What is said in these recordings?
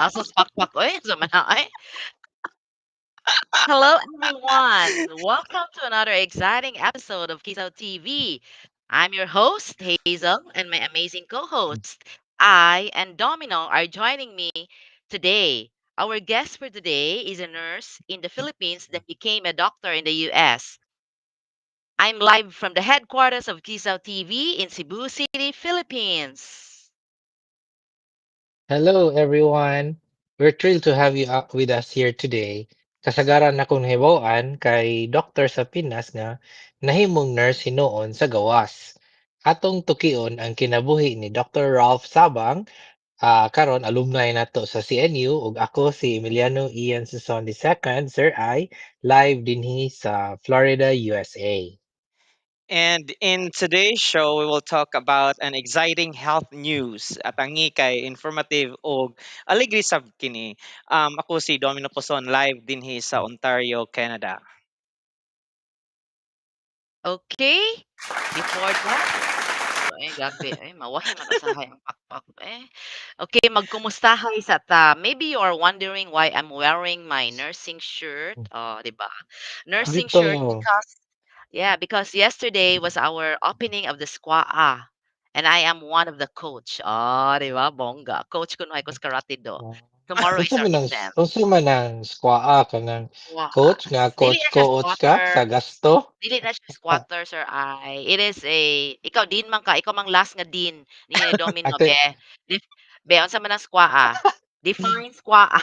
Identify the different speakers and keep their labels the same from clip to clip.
Speaker 1: Taas pakpak oy, unsa man na ay. Hello, everyone. Welcome to another exciting episode of Kisaw TV. I'm your host, Hazel, and my amazing co host, I and Domino, are joining me today. Our guest for today is a nurse in the Philippines that became a doctor in the US. I'm live from the headquarters of Kisaw TV in Cebu City, Philippines.
Speaker 2: Hello, everyone. We're thrilled to have you with us here today. Kasagaran akong nahibaw-an kay doktor sa Pinas nga nahimong nurse hinuon sa gawas. Atong tukion ang kinabuhi ni Dr. Ralph Sabang, karon alumni nato sa CNU, ug ako si Emiliano Ian Suson II, Sir I, live dinhi sa Florida, USA.
Speaker 3: And in today's show, we will talk about an exciting health news at ang kay informative og aligri sab kini. Ako si Domino Poson live dinhi sa Ontario, Canada.
Speaker 1: Okay? Before that, ay grabe, ay mawahi man usahay ang pakpak eh. Okay, magkumustahay sa ta. Maybe you are wondering why I'm wearing my nursing shirt. Oh, 'di ba? Nursing
Speaker 2: Dito.
Speaker 1: shirt because yeah, because yesterday was our opening of the SQUAA and I am one of the coach. Oh, 'di ba? Bongga. Coach kuno ko sa karate do.
Speaker 2: Oh.
Speaker 1: Tomorrow
Speaker 2: Unsa
Speaker 1: is our
Speaker 2: man ang
Speaker 1: event.
Speaker 2: unsa man ang SQUAA kanang
Speaker 1: Squaa.
Speaker 2: coach nga
Speaker 1: Dili
Speaker 2: coach
Speaker 1: na siya
Speaker 2: coach ka
Speaker 1: squatter.
Speaker 2: sa gasto?
Speaker 1: Dili na siya squatter, sir, ay. It is a ikaw dean man ka, ikaw mang last nga dean ni Domino
Speaker 2: Ate
Speaker 1: be. Def be unsa man ang SQUAA? Define SQUAA.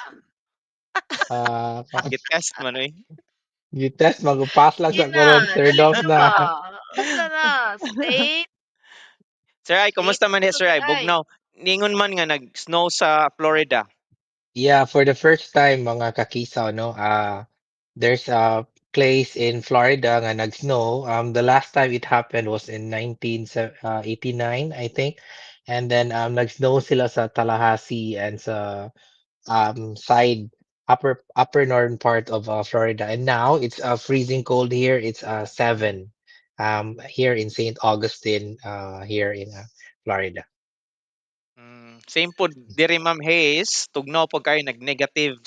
Speaker 2: Ah,
Speaker 3: Gitest man oy.
Speaker 2: Gi-test mag-pass lang
Speaker 1: Sige
Speaker 2: sa
Speaker 1: na,
Speaker 2: karon, Sir
Speaker 1: dali
Speaker 2: Dom
Speaker 1: na
Speaker 2: na.
Speaker 1: ba? Unsa na? State?
Speaker 3: Sir Ai,
Speaker 1: State
Speaker 3: kumusta man ni
Speaker 1: unsa
Speaker 3: Sir
Speaker 1: sir
Speaker 3: Ai?
Speaker 1: ay?
Speaker 3: Bugnaw. Ningon man nga nag-snow sa Florida.
Speaker 2: Yeah, for the first time, mga kakisaw, no, there's a place in Florida nga nag-snow. The last time it happened was in 1989, I think. And then nag-snow sila sa Tallahassee and sa side upper northern part of Florida. And now it's freezing cold here. It's 7 here in St. Augustine, here in Florida.
Speaker 3: Same pod diri, Ma'am Hayes, tugnaw pod kayo, nag -17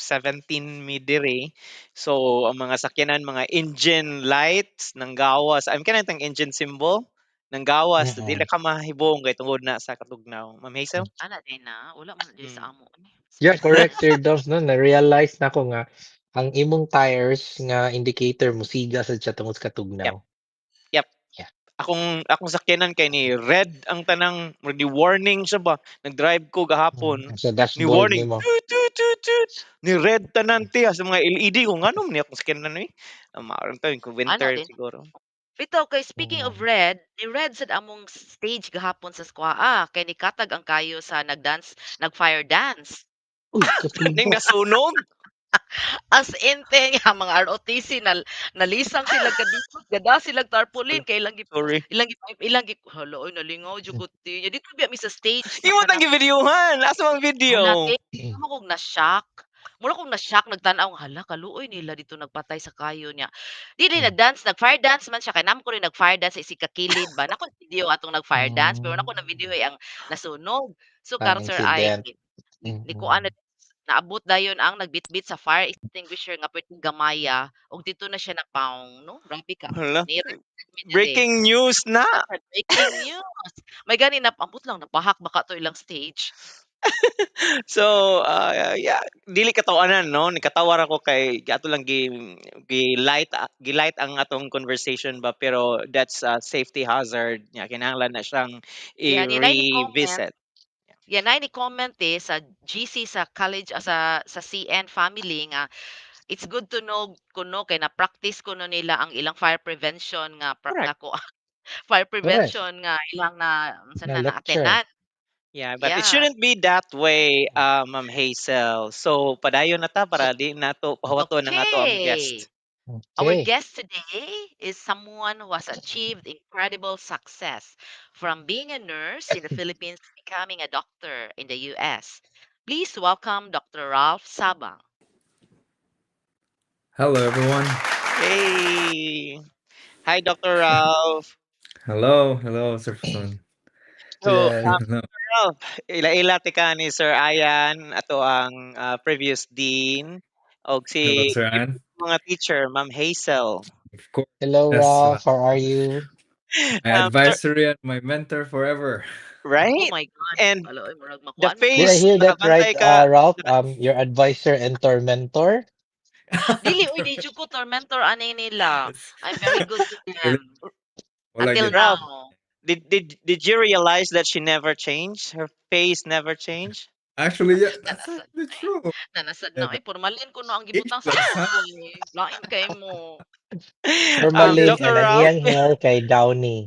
Speaker 3: mi diri. So ang mga sakyanan, mga engine lights nanggawas. I'm kanang engine symbol nanggawas, dili
Speaker 2: Mm-mm.
Speaker 3: ka mahibong kay tungod na sa katugnaw. Ma'am Hazel?
Speaker 1: Ana din na, wala man diri sa amo eh.
Speaker 2: Yeah, correct, Sir Doms, no? Na-realize na ko nga ang imong tires nga indicator musiga sa siya tungod sa katugnaw.
Speaker 3: Yep.
Speaker 2: Yeah.
Speaker 3: Akong sakyanan kay ni red ang tanang ni warning siya ba. Nag-drive ko gahapon,
Speaker 2: Sa
Speaker 3: ni
Speaker 2: dashboard
Speaker 3: warning
Speaker 2: nimo.
Speaker 3: toot toot toot toot ni red tanan tiya sa mga LED ko nganong ni akong sakyanan eh. Maaron to kung
Speaker 1: Ana
Speaker 3: winter
Speaker 1: din.
Speaker 3: siguro.
Speaker 1: Bitaw kay speaking of red, ni red sad among stage gahapon sa SQUAA kay nikatag ang kayo sa nagdance, nag-fire dance.
Speaker 2: Uy,
Speaker 3: Ning
Speaker 2: katuba.
Speaker 3: nasunog.
Speaker 1: As in te nga mga ROTC na nalisang sila kadikot, gada sila tarpaulin
Speaker 3: Hala,
Speaker 1: kay
Speaker 3: sorry.
Speaker 1: ilang gi hala oy nalingaw jud ko te. Dito biya mi sa stage sa
Speaker 3: Imo tang
Speaker 1: kanang
Speaker 3: givideohan. Asa man video?
Speaker 1: hala te, mura kog na-shock. Mura kog na-shock nagtan-aw nga hala kaluoy nila dito nagpatay sa kayo niya. Dili nag-dance, nag-fire dance man siya kay namo ko rin nag-fire dance sa isig ka kilid ba. Nako video atong nag-fire dance pero nako na video ay ang nasunog. So
Speaker 2: Ang
Speaker 1: karon sir ay
Speaker 2: incident.
Speaker 1: ni kuan na naabot dayon ang nagbitbit sa fire extinguisher nga perting gamaya ug didto na siya napawng no, grabe ka.
Speaker 3: Hala,
Speaker 1: Ni diri.
Speaker 3: breaking news na.
Speaker 1: Breaking news. May gani na ambot lang nabahak baka to ilang stage.
Speaker 3: So, yeah, dili katawanan no, nikatawa ra ko kay ato lang gi light ang atong conversation ba, pero that's a safety hazard nya kinahanglan na siyang
Speaker 1: Yeah, ni naay ni-comment.
Speaker 3: i-revisit.
Speaker 1: Yeah, naay ni-comment eh sa GC sa college sa CN family nga it's good to know kuno kay na-practice kuno nila ang ilang fire prevention nga
Speaker 3: Correct.
Speaker 1: nga kuan fire
Speaker 2: Correct.
Speaker 1: prevention nga ilang na unsa
Speaker 2: Na
Speaker 1: na
Speaker 2: lecture.
Speaker 1: na-attendan.
Speaker 3: Yeah, but it
Speaker 1: Yeah.
Speaker 3: shouldn't be that way, Ma'am Hazel. So padayon na ta para di nato pahawaton ang ato ang
Speaker 1: Okay.
Speaker 3: guest.
Speaker 1: Our
Speaker 2: Okay.
Speaker 1: guest today is someone who has achieved incredible success from being a nurse in the Philippines to becoming a doctor in the US. Please welcome Dr. Ralph Sabang.
Speaker 4: Hello, everyone.
Speaker 3: Hey. Hi, Dr. Ralph.
Speaker 4: Hello, hello, Sir Fason.
Speaker 3: So,
Speaker 2: Yeah.
Speaker 4: Hello.
Speaker 3: Ralph, ila-ila tika ni Sir Ayan ato ang previous dean og
Speaker 4: Hello,
Speaker 3: si
Speaker 4: Sir Ann.
Speaker 3: mga teacher Ma'am Hazel.
Speaker 4: Of course.
Speaker 2: Hello,
Speaker 4: Yes,
Speaker 2: Ralph. How are you?
Speaker 4: my
Speaker 3: Sir,
Speaker 4: advisory and my mentor forever.
Speaker 1: Oh
Speaker 3: right?
Speaker 1: my God.
Speaker 3: And
Speaker 1: Hala, oy, murag
Speaker 3: the
Speaker 1: makuan man
Speaker 2: Did I
Speaker 3: face
Speaker 2: hear that right,
Speaker 3: nakabantay ka.
Speaker 2: Ralph? Your advisor and tormentor?
Speaker 1: Dili oy, di jud ko tormentor ani nila.
Speaker 4: It's
Speaker 1: I'm very good to them
Speaker 4: wala
Speaker 1: until
Speaker 4: gyud.
Speaker 3: Ralph,
Speaker 1: now.
Speaker 3: did you realize that she never changed? Her face never changed?
Speaker 4: Actually, yeah, that's
Speaker 1: Nanasad
Speaker 4: actually
Speaker 1: ay,
Speaker 4: true.
Speaker 1: nanasad
Speaker 4: Yeah,
Speaker 1: na
Speaker 4: the
Speaker 1: ay pormalin kuno ang gibutang sa
Speaker 4: ageless,
Speaker 1: akong
Speaker 4: huh?
Speaker 1: boy. Lain kay mo.
Speaker 2: Formalin
Speaker 3: Dr.
Speaker 2: and
Speaker 4: Ageless.
Speaker 2: ang
Speaker 3: Ralph,
Speaker 2: iyang hair kay Downy.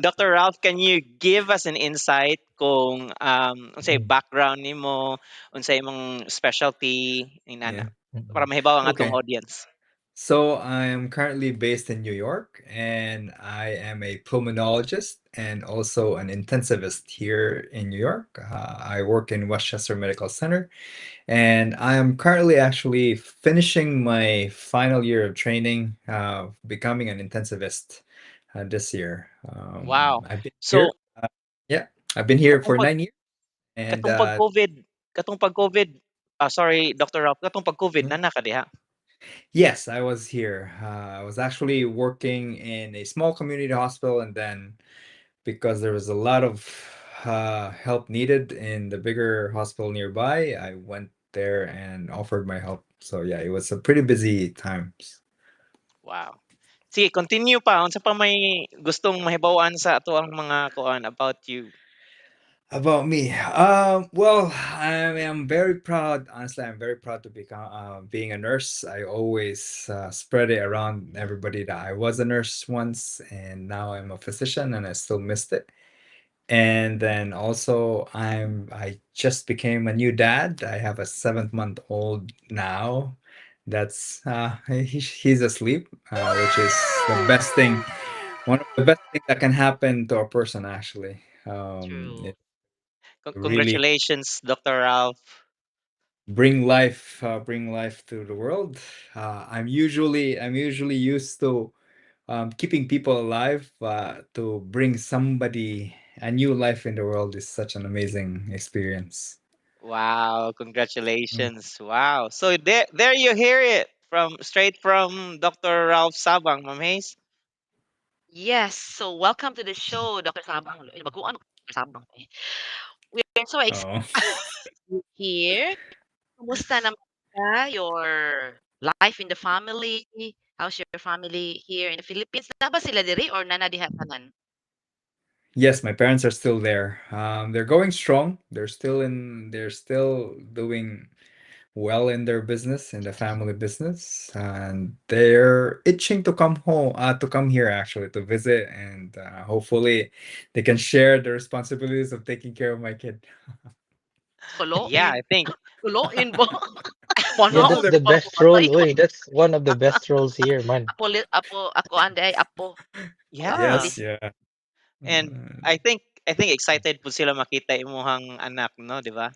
Speaker 3: Dr. Ralph, can you give us an insight kung unsay
Speaker 2: Mm,
Speaker 3: background nimo, unsay imong specialty inana
Speaker 4: Yeah.
Speaker 3: para
Speaker 2: mm.
Speaker 3: mahibaw ang atong
Speaker 4: Okay.
Speaker 3: audience?
Speaker 4: So I am currently based in New York, and I am a pulmonologist and also an intensivist here in New York. I work in Westchester Medical Center, and I am currently actually finishing my final year of training, becoming an intensivist this year.
Speaker 3: Wow.
Speaker 4: I've been here,
Speaker 3: So
Speaker 4: yeah, I've been here
Speaker 3: katong
Speaker 4: for
Speaker 3: pag
Speaker 4: 9 years, and
Speaker 3: katong pag COVID, katong pag COVID, sorry Dr. Ralph, katong pag COVID
Speaker 4: mm,
Speaker 3: nana ka diha?
Speaker 4: yes, I was here. I was actually working in a small community hospital, and then because there was a lot of help needed in the bigger hospital nearby, I went there and offered my help. So yeah, it was a pretty busy times.
Speaker 3: Wow. Sige, continue pa unsa pa may gustong mahibaw-an sa ato ang mga kuan about you?
Speaker 4: About me, well, I am very proud. Honestly, I'm very proud to become being a nurse. I always spread it around everybody that I was a nurse once, and now I'm a physician, and I still missed it. And then also, I just became a new dad. I have a 7-month-old now. That's he's asleep, which is the best thing. One of the best things that can happen to a person, actually.
Speaker 1: True.
Speaker 4: It really
Speaker 3: Congratulations, Dr. Ralph.
Speaker 4: bring life to the world. I'm usually used to keeping people alive, to bring somebody a new life in the world is such an amazing experience.
Speaker 3: Wow,
Speaker 4: Mm.
Speaker 3: congratulations. Wow. So there you hear it from straight from Dr. Ralph Sabang, Ma'am Hayes.
Speaker 1: Yes, so welcome to the show, Dr. Sabang. Ay, baguhan Dr. Sabang eh. We are so excited
Speaker 4: Oh.
Speaker 1: you're here. Kumusta naman ka? Your life in the family? How's your family here in the Philippines? Naa ba sila diri or naa na diha tanan?
Speaker 4: Yes, my parents are still there. They're going strong. They're still doing well in their business, in the family business, and they're itching to come home, to come here actually to visit, and hopefully they can share the responsibilities of taking care of my kid.
Speaker 3: Yeah,
Speaker 1: Koloin.
Speaker 3: I think.
Speaker 1: Koloin ba?
Speaker 2: Yeah,
Speaker 4: No,
Speaker 1: Panahon
Speaker 2: that's
Speaker 4: they're
Speaker 2: the
Speaker 1: pa
Speaker 2: best
Speaker 1: patay.
Speaker 2: role. Uy, that's one of the best roles here, man.
Speaker 1: Apo apo ako anday apo. Mga
Speaker 3: Yeah.
Speaker 4: Yes,
Speaker 1: apolis.
Speaker 4: yeah.
Speaker 3: And I think excited po sila makita imuhang anak, no, di ba?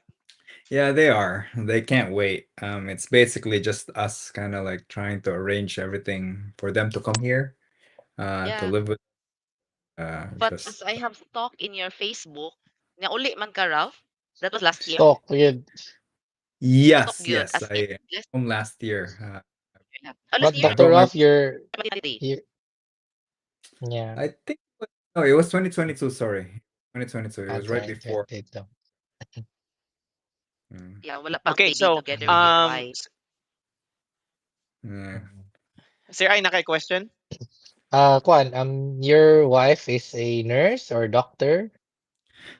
Speaker 4: Yeah, they are. They can't wait. It's basically just us kind of like trying to arrange everything for them to come here, to
Speaker 1: Yeah.
Speaker 4: live with.
Speaker 1: But
Speaker 4: Just
Speaker 1: as I have stalked in your Facebook, nauli man ka, Ralph? That was last year?
Speaker 2: Stalk yun.
Speaker 1: Stalk
Speaker 4: Yes,
Speaker 1: gyud
Speaker 4: yes.
Speaker 1: as in
Speaker 4: I
Speaker 1: last
Speaker 4: home last year.
Speaker 1: Oh, last
Speaker 2: But
Speaker 1: year?
Speaker 4: I
Speaker 2: Dr.
Speaker 4: brought my
Speaker 2: Ralph, you're you yeah.
Speaker 4: I think no, it was 2022. Sorry, 2022. It was right
Speaker 2: Okay,
Speaker 4: before.
Speaker 2: dito.
Speaker 1: Yeah, wala pang
Speaker 3: Okay,
Speaker 1: baby
Speaker 3: so
Speaker 1: together with your wife.
Speaker 4: Yeah.
Speaker 3: Sir, ay naka question?
Speaker 2: Kuan, your wife is a nurse or doctor?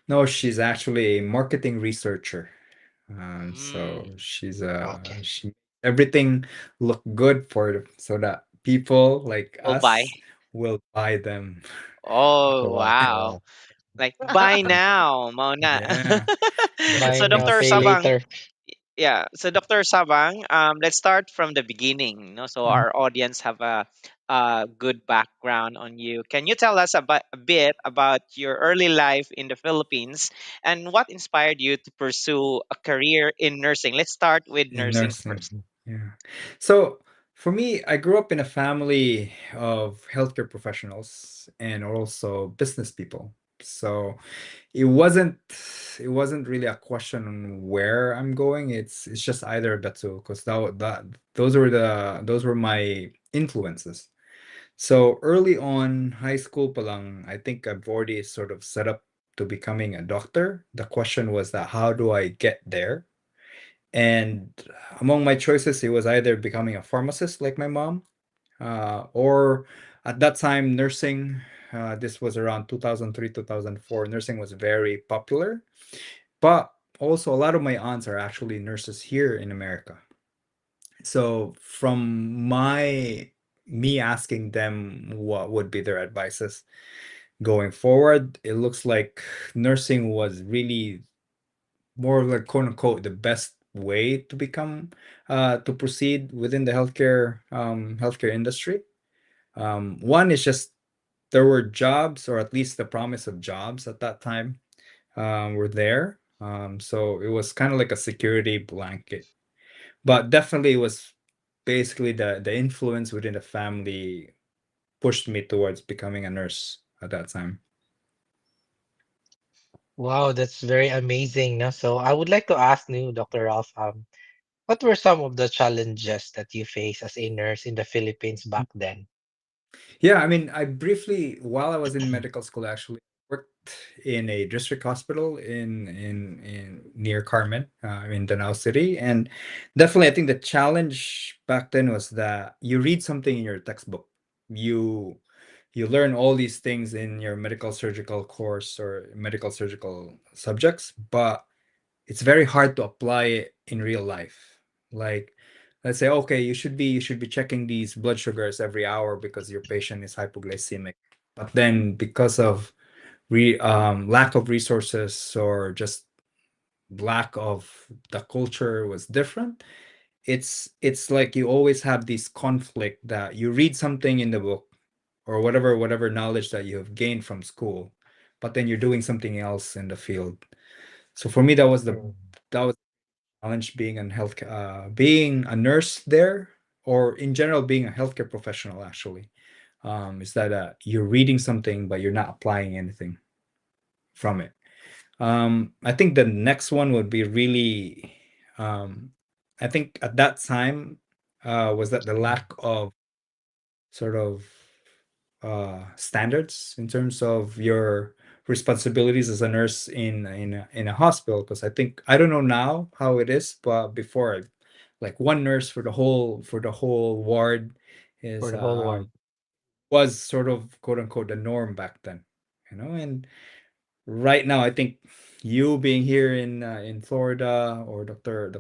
Speaker 4: No, she's actually a marketing researcher. So she's
Speaker 2: Okay.
Speaker 4: she everything look good for so that people like
Speaker 3: Will buy.
Speaker 4: us will buy them.
Speaker 3: Oh,
Speaker 2: Wow,
Speaker 3: wow.
Speaker 2: wow.
Speaker 3: Like buy now, mao na.
Speaker 4: Yeah, the
Speaker 2: Buy
Speaker 3: So
Speaker 2: now,
Speaker 3: Dr.
Speaker 2: pay
Speaker 3: Sabang,
Speaker 2: later.
Speaker 3: yeah. So Dr. Sabang, let's start from the beginning, no? So
Speaker 4: Mhm.
Speaker 3: our audience have a good background on you. Can you tell us about a bit about your early life in the Philippines and what inspired you to pursue a career in nursing? Let's start with
Speaker 4: In
Speaker 3: nursing
Speaker 4: nursing.
Speaker 3: first.
Speaker 4: Yeah. So for me, I grew up in a family of healthcare professionals and also business people. So it wasn't really a question on where I'm going. It's just either of the two because that that those were my influences. So early on, high school pa lang, I think I've already sort of set up to becoming a doctor. The question was that how do I get there? And among my choices, it was either becoming a pharmacist like my mom, or at that time, nursing. This was around 2003, 2004. Nursing was very popular. But also, a lot of my aunts are actually nurses here in America. So from my me asking them what would be their advices going forward, it looks like nursing was really more of like, quote unquote, the best way to become to proceed within the healthcare industry. One is just there were jobs, or at least the promise of jobs at that time, were there. So it was kind of like a security blanket. But definitely it was basically the influence within the family pushed me towards becoming a nurse at that time.
Speaker 2: Wow, that's very amazing, 'no? So I would like to ask you, Dr. Ralph, what were some of the challenges that you faced as a nurse in the Philippines back then?
Speaker 4: Yeah, I mean, I briefly, while I was in medical school, actually worked in a district hospital in near Carmen, in Danao City, and definitely, I think the challenge back then was that you read something in your textbook, you learn all these things in your medical surgical course or medical surgical subjects, but it's very hard to apply it in real life. Like, let's say, okay, you should be checking these blood sugars every hour because your patient is hypoglycemic. But then because of re lack of resources or just lack of the culture was different, it's like you always have this conflict that you read something in the book or whatever knowledge that you have gained from school, but then you're doing something else in the field. So for me, that was the challenge being in health, being a nurse there, or in general being a healthcare professional actually, is that you're reading something but you're not applying anything from it. I think the next one would be really, I think at that time, was that the lack of sort of standards in terms of your responsibilities as a nurse in a hospital, because I think, I don't know now how it is, but before, like, one nurse for the whole ward
Speaker 2: For
Speaker 4: is
Speaker 2: the whole ward.
Speaker 4: was sort of, quote unquote, the norm back then. And right now, I think you being here in Florida or Dr.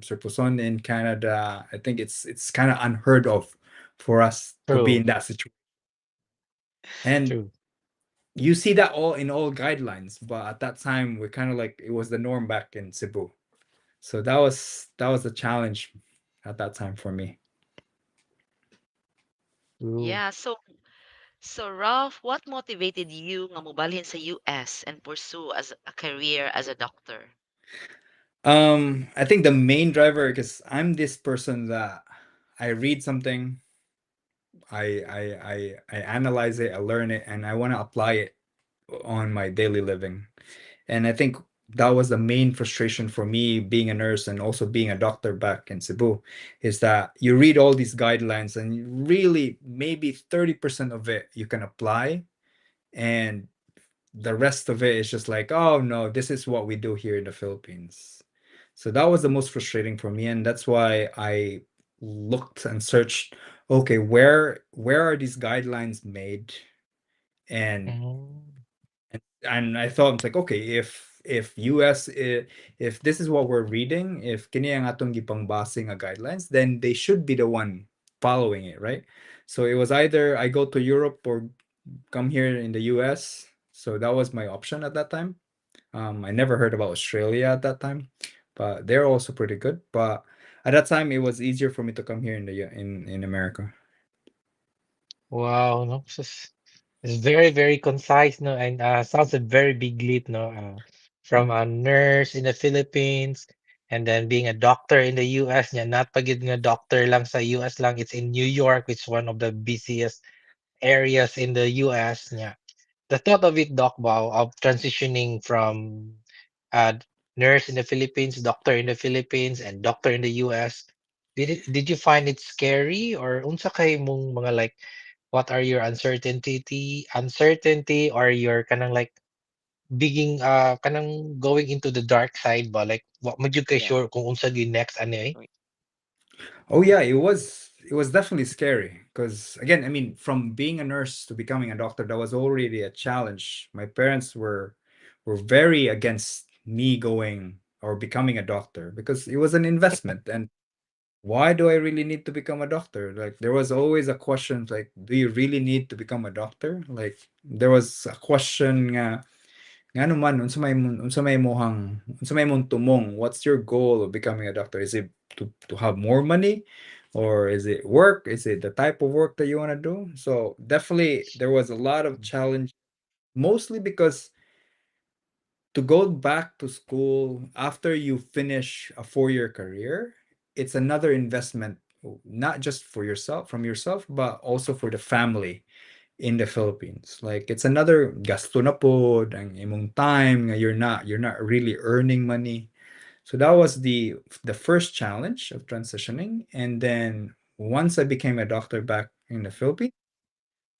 Speaker 4: Sir Puson in Canada, I think it's kind of unheard of for us to be
Speaker 2: True.
Speaker 4: in that situation. And
Speaker 2: True.
Speaker 4: you see that all in all guidelines, but at that time we kind of like it was the norm back in Cebu. So that was the challenge at that time for me.
Speaker 2: True.
Speaker 1: Yeah, so Ralph, what motivated you nga mobalhin sa US and pursue as a career as a doctor?
Speaker 4: I think the main driver, because I'm this person that I read something, I analyze it, I learn it, and I want to apply it on my daily living. And I think that was the main frustration for me being a nurse and also being a doctor back in Cebu, is that you read all these guidelines and you really maybe 30% of it you can apply, and the rest of it is just like, "Oh no, this is what we do here in the Philippines." So that was the most frustrating for me, and that's why I looked and searched, okay, where are these guidelines made? And and I thought, it's like, okay, if US, if this is what we're reading, if kini ang atong gipangbase nga guidelines, then they should be the one following it, right? So it was either I go to Europe or come here in the US. So that was my option at that time. I never heard about Australia at that time, but they're also pretty good. But at that time, it was easier for me to come here in the U- in America.
Speaker 2: Wow, 'no? Sus, it's very, very concise, 'no, and sounds a very big leap, 'no, from a nurse in the Philippines and then being a doctor in the US nya not pa gyud nga doctor lang sa US lang, it's in New York, which one of the busiest areas in the US nya. The thought of it, Doc Bao, of transitioning from nurse in the Philippines, doctor in the Philippines, and doctor in the US, did you find it scary or unsa kay mong mga, like, what are your uncertainty or your kanang, like, being kanang going into the dark side ba, like wa man jud kay sure kung unsa gyud next ani eh?
Speaker 4: Oh yeah, it was definitely scary because, again, I mean, from being a nurse to becoming a doctor, that was already a challenge. My parents were very against me going or becoming a doctor because it was an investment, and why do I really need to become a doctor? Like, there was always a question, like, do you really need to become a doctor? Like, there was a question nga, ngano man, unsa may imong tumong, what's your goal of becoming a doctor? Is it to have more money, or is it work? Is it the type of work that you want to do? So definitely there was a lot of challenge, mostly because to go back to school after you finish a 4-year career, it's another investment, not just for yourself, from yourself, but also for the family in the Philippines. Like, it's another gasto na pod, ang imong time nga you're not really earning money. So that was the first challenge of transitioning. And then once I became a doctor back in the Philippines,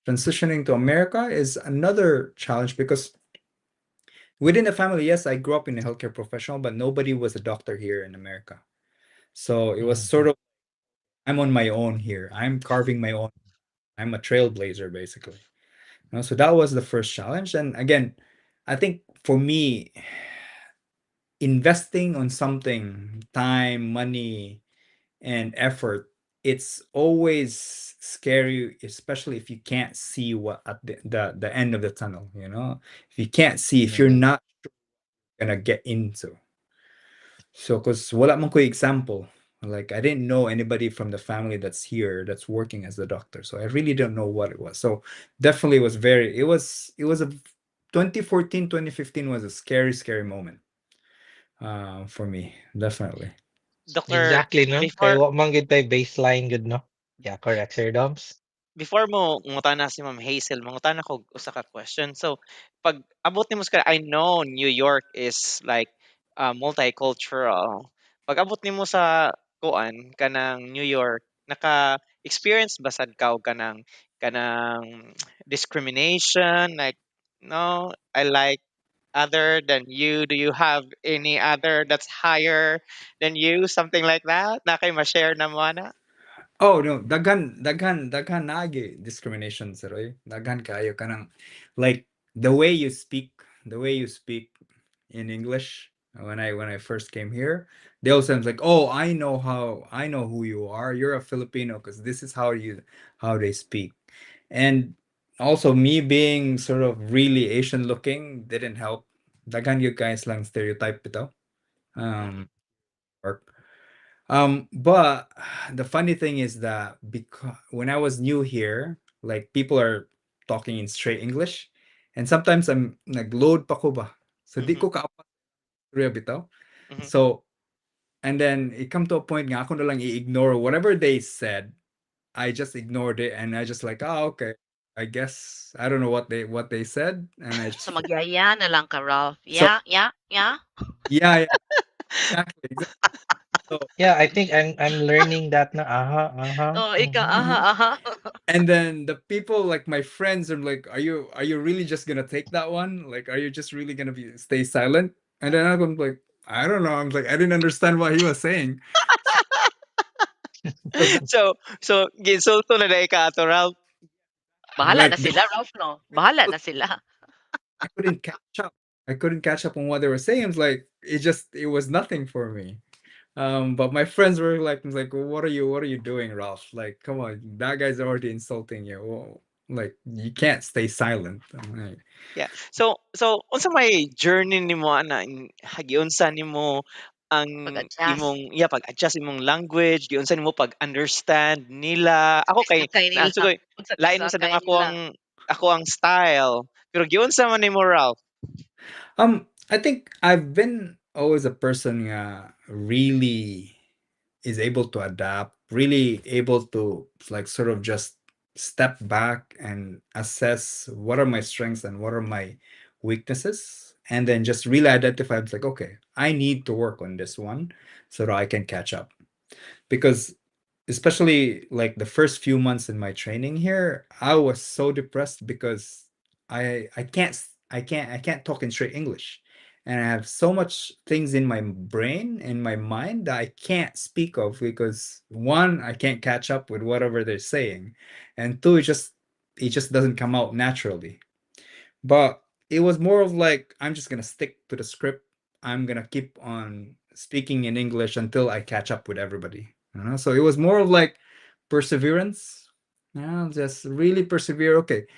Speaker 4: transitioning to America is another challenge because within the family, yes, I grew up in a healthcare professional, but nobody was a doctor here in America. So it was sort of, I'm on my own here. I'm carving my own. I'm a trailblazer, basically. So that was the first challenge. And again, I think for me, investing on something, time, money, and effort, it's always scary, especially if you can't see what at the end of the tunnel. If you can't see, if you're not gonna get into. So, 'cause wala man ko'y example. Like, I didn't know anybody from the family that's here that's working as a doctor. So I really don't know what it was. So definitely was very, it was a 2014, 2015 was a scary, scary moment for me, definitely.
Speaker 3: Doctor,
Speaker 2: Exactly, no? Kay
Speaker 3: before
Speaker 2: wa man gyud tay baseline gud, no? Yeah, correct, Sir Doms.
Speaker 3: Before mo ngutana si Ma'am Hazel, mangutana ko usa ka question. So, pag abot nimo sa, I know New York is like multicultural. Pag abot nimo sa kuan kanang New York, naka-experience ba sad ka og kanang discrimination, like, no, I like other than you, do you have any other that's higher than you, something like that? Naa kay ma-share namo ana?
Speaker 4: Oh no, daghan daghan daghan naagi discrimination, sir, oy. Daghan kaayo kanang, like, the way you speak in English. When I first came here, they also was like, "Oh, I know who you are. You're a Filipino because this is how they speak." And also me being sort of really Asian looking didn't help. Daghan gyud guys lang stereotype bitaw. Or but the funny thing is that because when I was new here, like, people are talking in straight English, and sometimes I'm nag-load pa ko ba. So di ko ka bitaw. So and then it come to a point nga ako na lang i-ignore whatever they said. I just ignored it and I just like, "Oh, okay. I guess I don't know what they said," and I just
Speaker 1: So magyaya na lang ka, Ralph.
Speaker 4: So
Speaker 1: Yeah.
Speaker 4: Yeah. Exactly. So
Speaker 2: Yeah, I think I'm learning that na aha.
Speaker 1: Oh, ikaw, aha, aha.
Speaker 4: And then the people, like my friends, are like, "Are you really just gonna take that one? Like, are you just really gonna be stay silent?" And then I'm like, "I don't know." I'm like, "I didn't understand what he was saying." So that
Speaker 3: So giinsulto na diay ka ato, Ralph.
Speaker 1: Bahala
Speaker 4: Like
Speaker 1: na sila, Ralph, no? Bahala na sila.
Speaker 4: I couldn't catch up. I couldn't catch up on what they were saying. It was like, it was nothing for me. But my friends were like, "What are you doing, Ralph? Like, come on, that guy's already insulting you. Well, like, you can't stay silent." I'm like,
Speaker 3: Yeah. So unsa may journey nimo ana, giunsa nimo ang
Speaker 1: Pag-adjust.
Speaker 3: imong, yeah, pag-adjust imong language, giunsa nimo pag-understand nila? Ako kay
Speaker 1: Pagsakay-sakay nila.
Speaker 3: naansugoy lain man sad ang
Speaker 1: Pagsakay-sakay nila.
Speaker 3: ako ang style. Pero giunsa man nimo, Ralph?
Speaker 4: I think I've been always a person nga really is able to adapt, really able to, like, sort of just step back and assess what are my strengths and what are my weaknesses, and then just really identify, it's like, "Okay, I need to work on this one so that I can catch up." Because especially, like, the first few months in my training here, I was so depressed because I can't talk in straight English, and I have so much things in my brain, in my mind that I can't speak of because 1, I can't catch up with whatever they're saying, and 2, it just doesn't come out naturally. But it was more of like, I'm just gonna stick to the script. I'm gonna keep on speaking in English until I catch up with everybody. So it was more of like perseverance. Yeah, just really persevere. Okay,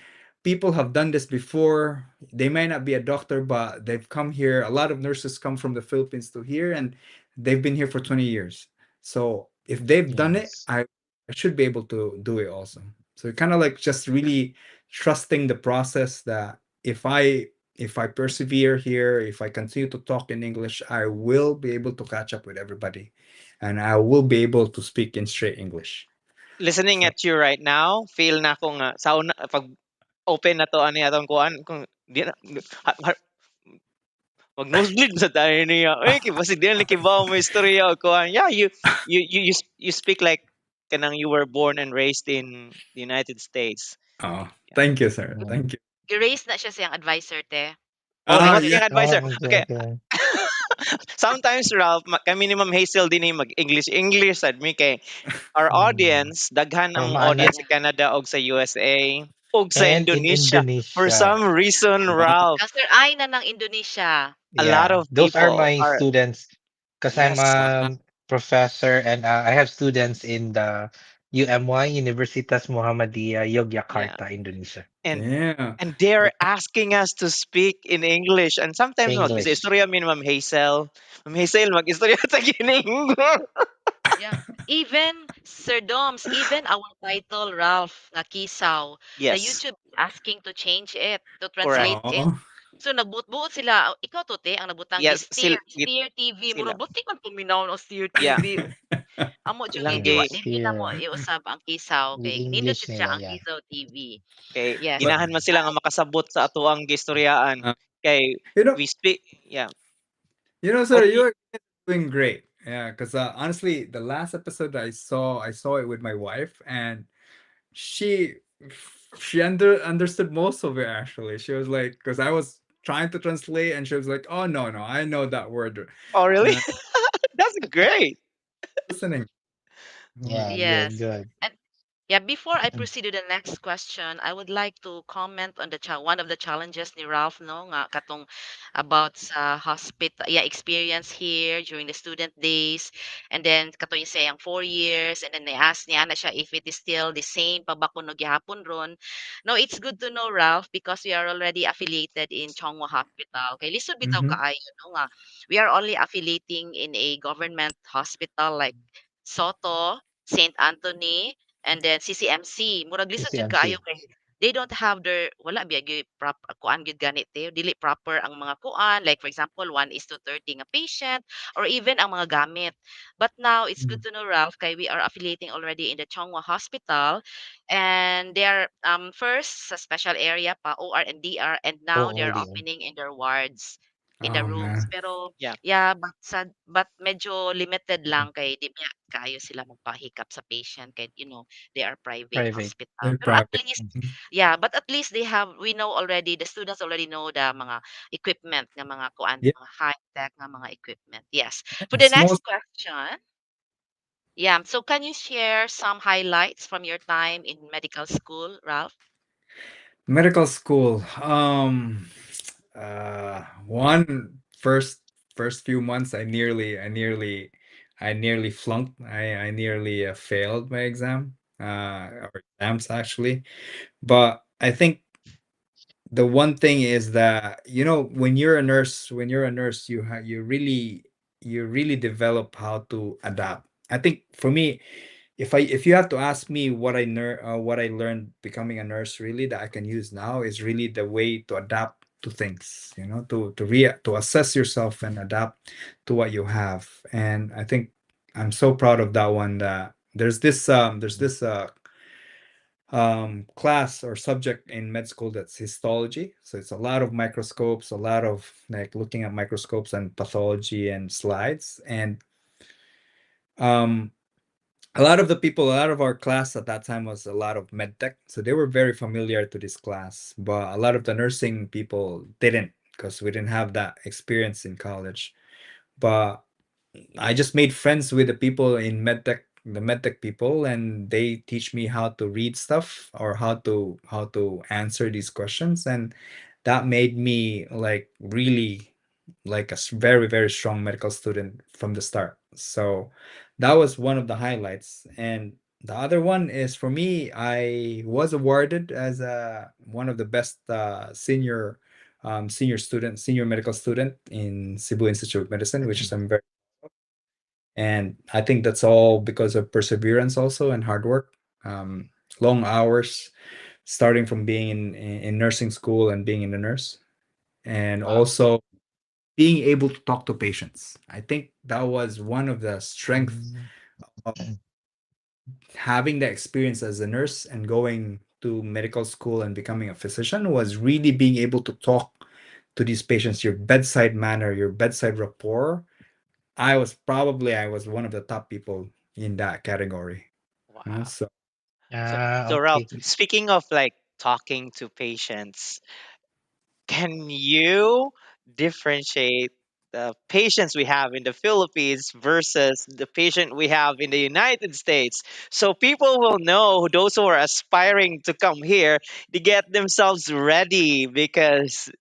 Speaker 4: people have done this before. They may not be a doctor, but they've come here. A lot of nurses come from the Philippines to here, and they've been here for 20 years. So if they've done it, I should be able to do it also. So kind of like just really trusting the process that if I persevere here, if I continue to talk in English, I will be able to catch up with everybody, and I will be able to speak in straight English.
Speaker 3: Listening
Speaker 4: So
Speaker 3: at you right now, feel nako nga sa una pag open na to ani atong kuan kung di na ha ha mag nosebleed sa tayo niya. Uy, kay basig di na kibaw mo istorya og kuan. Yeah, you speak like kanang you were born and raised in the United States.
Speaker 4: Oh, thank you, sir. Thank you.
Speaker 1: Gi-raise na siya sa iyang advisor, te.
Speaker 3: Oh,
Speaker 4: Ah,
Speaker 3: ningot
Speaker 4: yeah.
Speaker 3: iyang advisor.
Speaker 2: Oh, okay,
Speaker 3: Okay.
Speaker 2: okay.
Speaker 3: Sometimes, Ralph, kami ni Ma'am Hazel dinhi mag English English sad mi kay our audience, daghan
Speaker 2: Para
Speaker 3: ang
Speaker 2: maanad.
Speaker 3: audience sa Canada og sa USA ug sa
Speaker 2: And in
Speaker 3: Indonesia. For
Speaker 2: Indonesia.
Speaker 3: some reason, Ralph.
Speaker 1: Ang Sir Ai na ng Indonesia.
Speaker 3: A lot
Speaker 2: Yeah,
Speaker 3: of
Speaker 2: those are
Speaker 3: people
Speaker 2: my
Speaker 3: are
Speaker 2: students because I'm a professor and I have students in the UMY, Universitas Muhammadiyah Yogyakarta, Indonesia.
Speaker 3: And and they're asking us to speak in English and sometimes mag
Speaker 2: English.
Speaker 3: istorya mi ni Ma'am Hazel. Ma'am Hazel, mag-istorya ta in English.
Speaker 1: Yeah. Even Sir Doms, even our title, Ralph, nga Kisaw, the YouTube asking to change it, to
Speaker 3: Correct.
Speaker 1: translate it.
Speaker 4: Oh.
Speaker 1: So nagbuot-buot sila. Ikaw to te ang nabutang
Speaker 3: Yes,
Speaker 1: gi-steer, Steer TV.
Speaker 3: sila.
Speaker 1: Murag buti man paminaw ang Steer
Speaker 3: Yeah.
Speaker 1: TV. Amo jud
Speaker 3: Ilang
Speaker 1: nga
Speaker 2: Yeah,
Speaker 1: di
Speaker 3: gi
Speaker 1: di na mo
Speaker 2: Steer.
Speaker 1: iusab ang Kisaw kay nindot
Speaker 2: Gi-English
Speaker 1: jud siya
Speaker 2: nila,
Speaker 1: ang
Speaker 2: yeah.
Speaker 1: Kisaw TV.
Speaker 3: Kay
Speaker 1: Yes.
Speaker 4: But
Speaker 3: ginahan man sila nga makasabot sa atoang giistoryaan. Kay we speak, yeah.
Speaker 4: Sir,
Speaker 3: What
Speaker 4: you're doing great. Yeah, because honestly, the last episode I saw it with my wife, and she understood most of it, actually. She was like, because I was trying to translate, and she was like, "Oh no, I know that word."
Speaker 3: Oh, really? That's great.
Speaker 4: Listening.
Speaker 2: Yeah, good,
Speaker 1: Yes.
Speaker 2: good.
Speaker 1: And yeah, before I proceed to the next question, I would like to comment on the one of the challenges ni Ralph, no, nga katong about sa hospital, yeah, experience here during the student days, and then katong sa iyang 4 years, and then they asked niya na siya if it is still the same pa ba kuno gihapon ron. No, it's good to know, Ralph, because we are already affiliated in Chong Hua Hospital. Okay, lisod bitaw kaayo, no, nga we are only affiliating in a government hospital like Sotto, St. Anthony, and then CCMC. Murag lisod jud
Speaker 2: CCMC.
Speaker 1: kaayo kay they don't have their, wala biya gyud prop kuan gyud gani te, dili proper ang mga kuan, like for example 1:30 nga patient or even ang mga gamit. But now it's good to know, Ralph, kay we are affiliating already in the Chong Hua Hospital, and they are first sa special area pa, OR and DR, and now
Speaker 2: Oo,
Speaker 1: they're
Speaker 2: di.
Speaker 1: opening in their wards, in the
Speaker 4: Oh,
Speaker 1: rooms.
Speaker 4: man.
Speaker 1: Pero yeah, but medyo limited lang kay di ba kaayo sila magpahikap sa patient kay they are private
Speaker 2: Private.
Speaker 1: hospital.
Speaker 4: They're
Speaker 1: Pero at
Speaker 4: private.
Speaker 1: least, yeah, but at least they have we know already, the students already know the mga equipment nga mga kuan, mga high-tech nga mga equipment. Yes. For the
Speaker 4: Small
Speaker 1: next question, yeah, so can you share some highlights from your time in medical school, Ralph?
Speaker 4: Medical school. One first few months, I nearly flunked. I nearly failed my exam, or exams actually. But I think the one thing is that when you're a nurse, you really develop how to adapt. I think for me, if you have to ask me what I learned becoming a nurse really that I can use now is really the way to adapt to things, to assess yourself and adapt to what you have. And I think I'm so proud of that one. That there's this class or subject in med school that's histology. So it's a lot of microscopes, a lot of like looking at microscopes and pathology and slides. And a lot of the people, a lot of our class at that time was a lot of med tech. So they were very familiar to this class, but a lot of the nursing people didn't because we didn't have that experience in college. But I just made friends with the people in medtech, the medtech people, and they teach me how to read stuff or how to answer these questions, and that made me like really like a very, very strong medical student from the start. So that was one of the highlights. And the other one is, for me, I was awarded as a one of the best senior student, senior medical student in Cebu Institute of Medicine, which is I'm very, and I think that's all because of perseverance also and hard work, long hours, starting from being in nursing school and being in the nurse, and also being able to talk to patients. I think that was one of the strengths of having the experience as a nurse and going to medical school and becoming a physician, was really being able to talk to these patients, your bedside manner, your bedside rapport. I was one of the top people in that category.
Speaker 3: Wow.
Speaker 4: So
Speaker 3: So,
Speaker 2: Ah,
Speaker 3: so Ralph,
Speaker 2: okay.
Speaker 3: speaking of like talking to patients, can you differentiate the patients we have in the Philippines versus the patient we have in the United States? So people will know, those who are aspiring to come here, to get themselves ready because,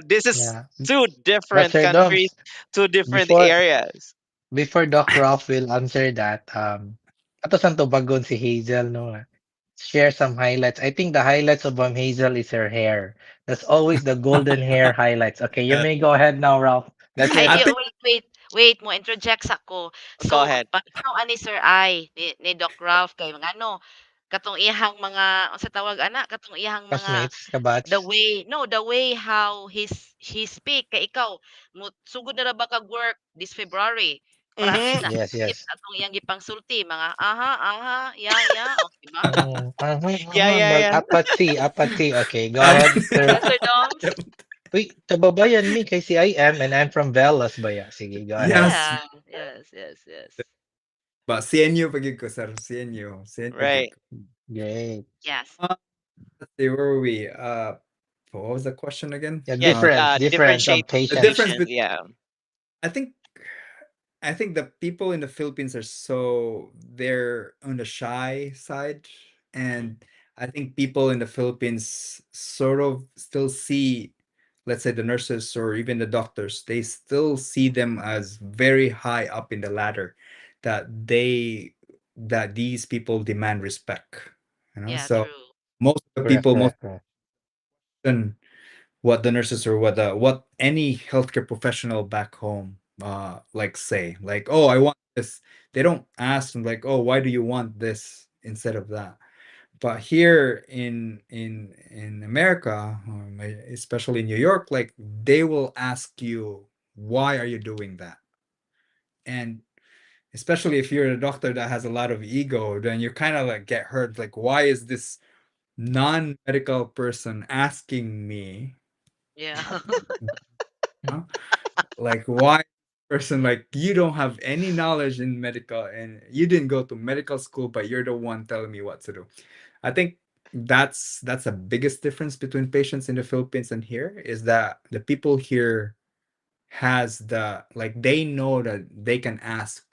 Speaker 3: this is
Speaker 2: Yeah.
Speaker 3: two
Speaker 2: But
Speaker 3: different
Speaker 2: Sir
Speaker 3: countries,
Speaker 2: Doms,
Speaker 3: two different
Speaker 2: before
Speaker 3: areas.
Speaker 2: before Doc Ralph will answer that, ato sang tubagon si Hazel, no? Ah. Share some highlights. I think the highlights of Ma'am Hazel is her hair. That's always the golden hair highlights. Okay, you may go ahead now, Ralph. That's
Speaker 1: Ay,
Speaker 2: it.
Speaker 4: I
Speaker 1: di,
Speaker 4: think
Speaker 1: wait, wait, wait, mo interject sa ko.
Speaker 3: Go
Speaker 1: So,
Speaker 3: ahead.
Speaker 1: paminaw ani Sir I ni Doc Ralph kay mga ano, katong iyang mga unsa tawag ana, katong iyang mga
Speaker 2: Classmates,
Speaker 1: the
Speaker 2: kabatch.
Speaker 1: way, no, the way how he speak kay ikaw mo sugod na ra ba kag work this February para at least na
Speaker 2: Yes.
Speaker 1: atong iyang gipangsulti mga aha aha, yeah, oh, di ba?
Speaker 3: Yeah, yeah,
Speaker 2: Murag
Speaker 3: yeah.
Speaker 2: apathy, apathy. Okay, go ahead, sir.
Speaker 1: Sir Doms?
Speaker 2: Uy, tababayan mi kay CIM and I'm from Velas baya. Sige, go ahead.
Speaker 4: Yes,
Speaker 1: Yeah, yes.
Speaker 4: but CNU pa gyud ko, sir. CNU, CNU gyud
Speaker 3: Right.
Speaker 4: ko.
Speaker 2: Great.
Speaker 1: Yes.
Speaker 4: Let's see, where were we? What was the question again?
Speaker 2: Yeah,
Speaker 3: Yeah,
Speaker 2: difference
Speaker 3: differentiate
Speaker 2: of
Speaker 4: The
Speaker 2: patients.
Speaker 4: difference
Speaker 3: patient.
Speaker 4: between,
Speaker 3: Yeah.
Speaker 4: I think the people in the Philippines are so, they're on the shy side, and I think people in the Philippines sort of still see, let's say, the nurses or even the doctors, they still see them as very high up in the ladder, that these people demand respect.
Speaker 1: Yeah,
Speaker 4: So
Speaker 1: true.
Speaker 4: most of the
Speaker 2: Correct,
Speaker 4: people, most
Speaker 2: correct, correct.
Speaker 4: and what the nurses or what any healthcare professional back home like say, like, "Oh, I want this." They don't ask them like, "Oh, why do you want this instead of that?" But here in America, especially in New York, like, they will ask you, "Why are you doing that?" And especially if you're a doctor that has a lot of ego, then you kind of like get hurt, like, "Why is this non-medical person asking me?" Huh? Like, why person, like, you don't have any knowledge in medical and you didn't go to medical school, but you're the one telling me what to do. I think that's the biggest difference between patients in the Philippines and here, is that the people here has the, like, they know that they can ask,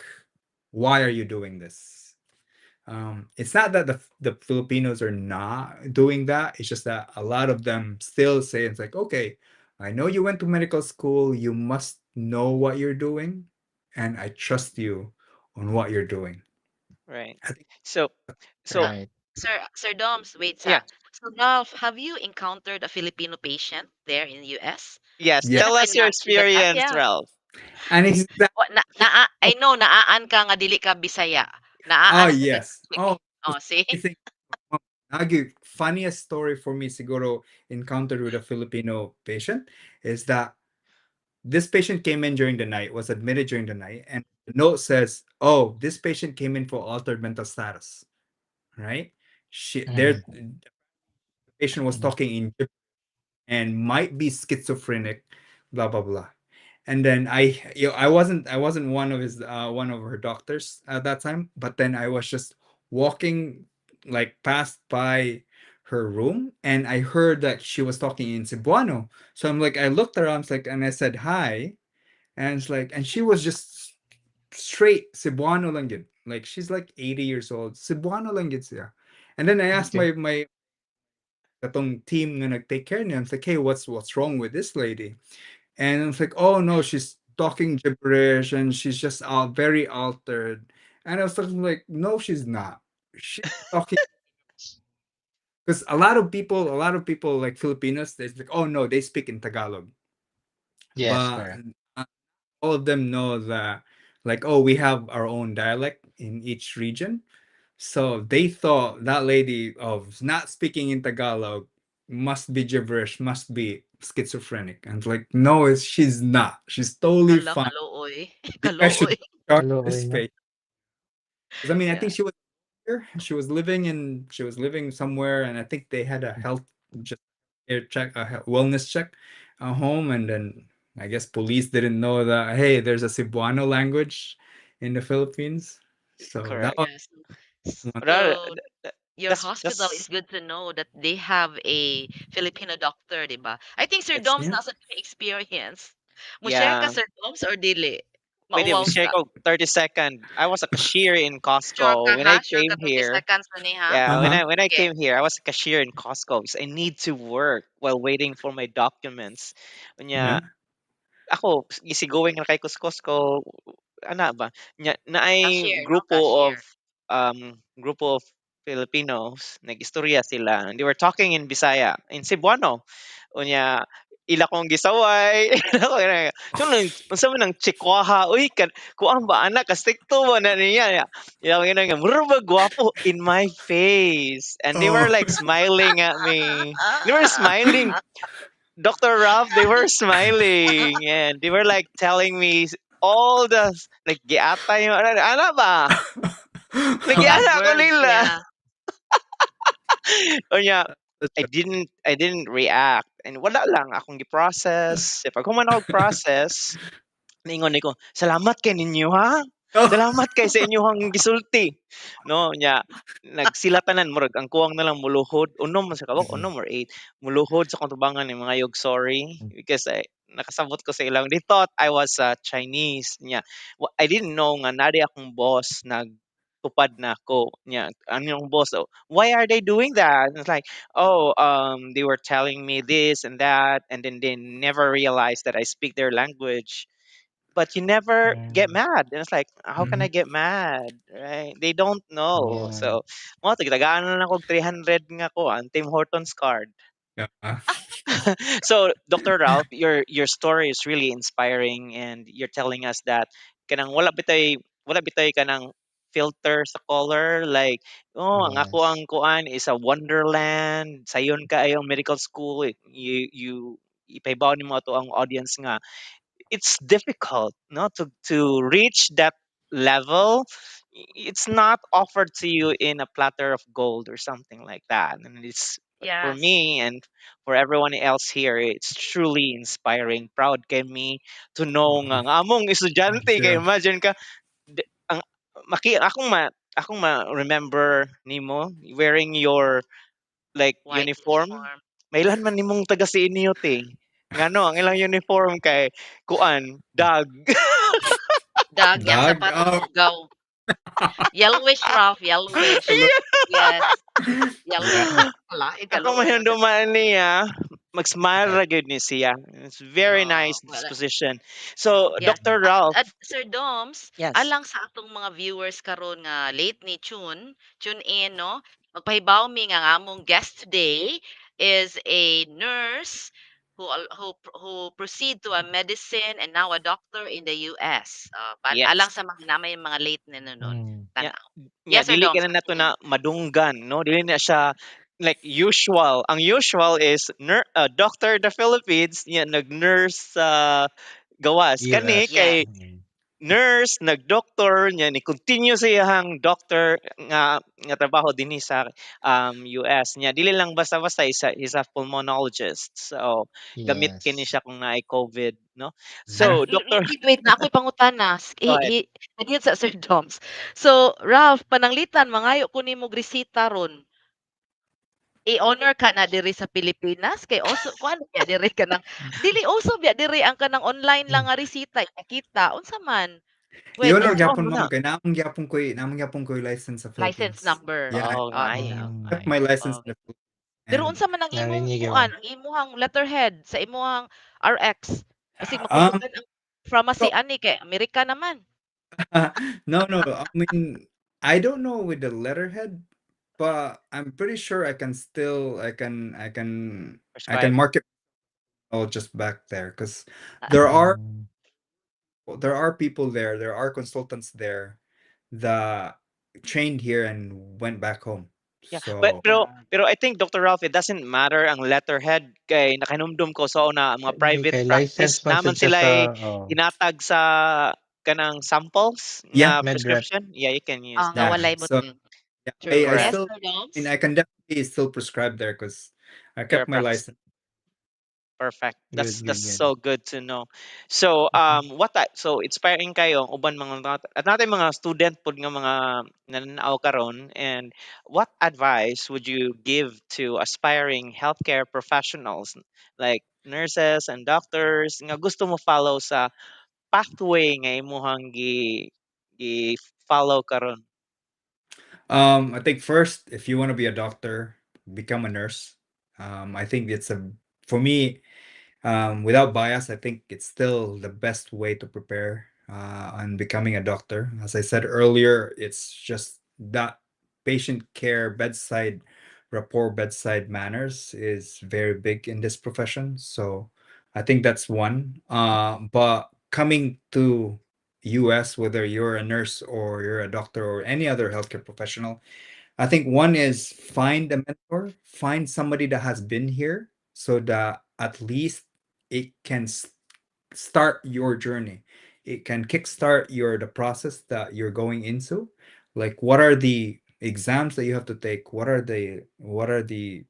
Speaker 4: "Why are you doing this?" It's not that the Filipinos are not doing that. It's just that a lot of them still say, it's like, "Okay, I know you went to medical school. You must know what you're doing, and I trust you on what you're doing."
Speaker 3: Right.
Speaker 4: I think
Speaker 3: So, so
Speaker 1: So,
Speaker 2: Right.
Speaker 1: Sir Doms, wait
Speaker 3: yeah.
Speaker 1: sa. So, Ralph, have you encountered a Filipino patient there in US?
Speaker 3: Yes.
Speaker 4: Yeah.
Speaker 1: Naa
Speaker 3: Tell
Speaker 1: kay
Speaker 3: us your
Speaker 1: na dugatan?
Speaker 3: experience,
Speaker 1: Yeah.
Speaker 3: Ralph.
Speaker 4: And exactly.
Speaker 1: Wa na naa I know naa-an ka nga dili ka Bisaya.
Speaker 4: Oh,
Speaker 1: Naa-an ka
Speaker 4: yes.
Speaker 1: chick.
Speaker 4: Oh,
Speaker 1: Oh, see?
Speaker 4: I think Nagi, funniest story for me siguro encountered with a Filipino patient is that this patient came in during the night, was admitted during the night, and the note says, "Oh, this patient came in for altered mental status," right? She their
Speaker 2: Mm.
Speaker 4: patient was
Speaker 2: Mm.
Speaker 4: talking in gibberish and might be schizophrenic, blah blah blah. And then I you know, I wasn't one of his one of her doctors at that time, but then I was just walking like past by her room and I heard that she was talking in Cebuano. So I'm like, I looked around, like, and I said hi, and it's like, and she was just straight Cebuano lang gyud. Like she's like 80 years old. Cebuano lang gyud siya. And then I asked my katong team nga nag-take care niya. I was like, "Hey, what's wrong with this lady?" And I was like, "Oh no, she's talking gibberish and she's just very altered." And I was talking like, "No, she's not. She's talking." Because a lot of people like Filipinos, they like, "Oh no, they speak in Tagalog."
Speaker 2: Yes,
Speaker 4: But
Speaker 2: correct.
Speaker 4: all of them know that, like, oh, we have our own dialect in each region. So they thought that lady of not speaking in Tagalog must be gibberish, must be schizophrenic. And like, no, she's not. She's totally
Speaker 1: Hala,
Speaker 4: fine.
Speaker 1: kaluoy.
Speaker 4: You guys should
Speaker 1: Kaluoy.
Speaker 4: charge this
Speaker 2: Kaluoy, 'no?
Speaker 4: face. 'Cause I mean, I
Speaker 1: Yeah.
Speaker 4: think she was here. She was living somewhere, and I think they had a health just air check, a wellness check at home, and then I guess police didn't know that, hey, there's a Cebuano language in the Philippines. So that
Speaker 3: Correct.
Speaker 4: was
Speaker 1: Yes.
Speaker 4: one.
Speaker 3: Ra-
Speaker 1: So, your
Speaker 3: That's
Speaker 1: hospital
Speaker 3: that's
Speaker 1: is good to know that they have a Filipino doctor, 'di ba? I think Sir
Speaker 3: it's
Speaker 1: Doms
Speaker 4: Yeah.
Speaker 1: naa sa experience. Mo-share ka,
Speaker 3: yeah.
Speaker 1: Sir Doms, or dili?
Speaker 3: Pwede
Speaker 1: Mauwaw
Speaker 3: share
Speaker 1: ka.
Speaker 3: ko 30 second. I was a cashier in
Speaker 1: Sure
Speaker 3: Costco
Speaker 1: ka
Speaker 3: when
Speaker 1: ha?
Speaker 3: I
Speaker 1: Sure
Speaker 3: came
Speaker 1: ka 30
Speaker 3: here.
Speaker 1: seconds na ni ha?
Speaker 3: Yeah, when
Speaker 4: Uh-huh.
Speaker 3: I when I
Speaker 1: Sige.
Speaker 3: came here, I was a cashier in Costco because I need to work while waiting for my documents. Unya,
Speaker 4: Yeah.
Speaker 3: ako easy-going ra kay ko sa Costco, ana ba. Nya naay
Speaker 1: Cashier, no? Cashier.
Speaker 3: grupo of Filipinos, nag-istorya sila. They were talking in Bisaya, in Cebuano. Unya ila kong gisaway. So unsa man ang chikwaha uy kan kuan ba ana kastrikto ba na niya. Ila ko nga mura ba gwapo in my face, and they
Speaker 4: Oh.
Speaker 3: were like smiling at me. They were smiling. Dr. Ralph, they were smiling and they were like telling me all the like giatay ana ana ba?
Speaker 1: Mga
Speaker 3: Like
Speaker 1: bad
Speaker 3: giana ko
Speaker 1: words,
Speaker 3: nila.
Speaker 1: yeah.
Speaker 3: Unya I didn't react and wala lang akong gi-process. Pag human ako process, niingon ni ko, "Salamat kay ninyo ha.
Speaker 4: Oh.
Speaker 3: Salamat kay sa inyohang gisulti." No, nya nagsila tanan murag ang kuwang na lang muluhod, unom man sa kabok,
Speaker 4: Mhm.
Speaker 3: unom or 8 muluhod sa akong tubangan ni mga yog sorry because I nakasabot ko sa ilang. They thought I was Chinese nya. I didn't know nga naa diay akong boss nagtupad nako nya. Ano yung boss, "Oh, why are they doing that?" And it's like, "Oh, they were telling me this and that, and then they never realized that I speak their language." But you never get
Speaker 2: Mm.
Speaker 3: mad. And it's like, how can I
Speaker 4: Mhm.
Speaker 3: get mad, right? They don't know.
Speaker 2: Yeah.
Speaker 3: So, mao to gitagaan na lang kog 300 nga kuan Tim Hortons card.
Speaker 4: Yeah.
Speaker 3: So, Dr. Ralph, your story is really inspiring and you're telling us that kanang wala bitay kanang filter sa color like, oh, ang ako
Speaker 2: Yes.
Speaker 3: ang kuan is a wonderland sayon kaayo ang medical school, you ipahibaw nimo ato ang audience nga it's difficult no to reach that level. It's not offered to you in a platter of gold or something like that, and it's for
Speaker 1: Yes.
Speaker 3: me and for everyone else here, it's truly inspiring. Proud kay me to know nga
Speaker 4: Oh,
Speaker 3: ang among
Speaker 4: thank
Speaker 3: estudyante kay
Speaker 4: you.
Speaker 3: imagine ka ang maki akong ma remember nimo wearing your like
Speaker 1: White
Speaker 3: uniform.
Speaker 1: uniform.
Speaker 3: Mailan man nimong taga CNU te. Ngano ang ilang uniform kay kuan dog.
Speaker 1: Dag yang
Speaker 4: Dog.
Speaker 1: sapatos
Speaker 4: Oh.
Speaker 1: hugaw. Yellowish, Ralph, yellowish.
Speaker 4: Hello.
Speaker 1: Yes.
Speaker 4: Yeah.
Speaker 1: Yellowish. Wala,
Speaker 3: Ako
Speaker 1: kaluoy no sir.
Speaker 3: mahinumduman niya, mag-smile
Speaker 4: Yeah.
Speaker 3: ra gyud ni siya. It's very
Speaker 1: Oh,
Speaker 3: nice
Speaker 1: wala.
Speaker 3: disposition. So,
Speaker 1: Yes.
Speaker 3: Dr. Ralph,
Speaker 1: Sir Doms,
Speaker 3: yes.
Speaker 1: alang sa atong mga viewers karon nga late ni tune in, no? Magpahibaw mi nga ang among guest today is a nurse who proceed to a medicine and now a doctor in the US.
Speaker 3: Yes.
Speaker 1: Alang sa mga namay mga late ni nunod
Speaker 2: Mm.
Speaker 3: Nya,
Speaker 1: tan-aw.
Speaker 3: nya
Speaker 1: Yes, Sir
Speaker 3: dili
Speaker 1: Doms,
Speaker 3: ka na nato
Speaker 1: continue.
Speaker 3: na madunggan, no? Dili na siya like usual. Ang usual is doctor in the Philippines, nya nag-nurse sa gawas. Kani
Speaker 2: US.
Speaker 1: Yes.
Speaker 3: kay
Speaker 2: Mm.
Speaker 3: Nurse, nag-doctor, nya ni continue sa iyang doctor nga trabaho dinhi sa US nya. Dili lang basta-basta, isa pulmonologist. So gamit kini
Speaker 2: Yes.
Speaker 3: siya kung naay COVID, no?
Speaker 1: Ah,
Speaker 3: So
Speaker 1: wait,
Speaker 3: doctor
Speaker 1: wait, wait, naa ko'y pangutana.
Speaker 3: Go ahead.
Speaker 1: He sa Sir Doms. So, Ralph, pananglitan mangayo ko nimo og resita ron. I-honor ka na diri sa Pilipinas kay uso kuan biya diri kanang dili uso biya diri ang kanang online lang nga resita ipakita unsa man? Pwede
Speaker 4: I-honor
Speaker 1: sa
Speaker 3: Oh,
Speaker 4: gyapon,
Speaker 3: mo
Speaker 4: ma'am,
Speaker 3: na.
Speaker 4: kay naa man gyapon ko'y license sa
Speaker 1: License
Speaker 4: Philippines.
Speaker 1: number.
Speaker 4: Yeah,
Speaker 3: Oh,
Speaker 1: Ah,
Speaker 3: maayo,
Speaker 1: tinuod.
Speaker 4: I kept
Speaker 3: maayo.
Speaker 4: my license
Speaker 1: Okay.
Speaker 4: in the Philippines
Speaker 1: Pero
Speaker 4: and
Speaker 1: unsa man ang imong
Speaker 2: Narinig
Speaker 1: kuan,
Speaker 2: man.
Speaker 1: ang imuhang letterhead sa imuhang RX? Basig makusugan ang pharmacy
Speaker 4: So
Speaker 1: ani kay Amerika naman.
Speaker 4: No, I mean, I don't know with the letterhead, but I'm pretty sure I can still I can
Speaker 3: Prescribe.
Speaker 4: market all just back there 'cause there are there are people there, there are consultants there that trained here and went back home.
Speaker 3: Yeah, but
Speaker 4: So
Speaker 3: pero
Speaker 1: Yeah.
Speaker 3: pero I think, Dr. Ralph, it doesn't matter ang letterhead kay nakahinumdum ko sa una ang mga
Speaker 2: Hindi
Speaker 3: private
Speaker 2: kay
Speaker 3: practice
Speaker 2: license man
Speaker 3: naman
Speaker 2: sad siya
Speaker 3: sila
Speaker 2: sa, oh.
Speaker 3: hinatag sa kanang samples nga
Speaker 2: Medrep.
Speaker 3: prescription. Yeah, you can use
Speaker 1: Ah, nga
Speaker 3: that.
Speaker 4: Yeah,
Speaker 1: walay
Speaker 4: so
Speaker 1: butang.
Speaker 4: yeah,
Speaker 1: True.
Speaker 4: I
Speaker 1: Yes,
Speaker 3: Correct.
Speaker 4: still
Speaker 1: Sir
Speaker 4: I mean,
Speaker 1: Doms?
Speaker 4: I can definitely still prescribe there 'cause I
Speaker 3: You're
Speaker 4: kept
Speaker 3: a
Speaker 4: my
Speaker 3: practice.
Speaker 4: license.
Speaker 3: Perfect.
Speaker 2: Good,
Speaker 3: That's
Speaker 2: good,
Speaker 3: that's
Speaker 2: good.
Speaker 3: so good to know. So what I, so inspiring kayo ang uban mga at natin mga student pud nga mga nananaw karon, and what advice would you give to aspiring healthcare professionals like nurses and doctors nga gusto mo follow sa pathway nga imuhang gi follow karon?
Speaker 4: I think first, if you wanna be a doctor, become a nurse. I think it's a for me, without bias, I think it's still the best way to prepare on becoming a doctor. As I said earlier, it's just that patient care, bedside rapport, bedside manners is very big in this profession. So I think that's one. But coming to US, whether you're a nurse or you're a doctor or any other healthcare professional, I think one is find a mentor, find somebody that has been here so that at least it can start your journey. It can kickstart your the process that you're going into. Like, what are the exams that you have to take? What are the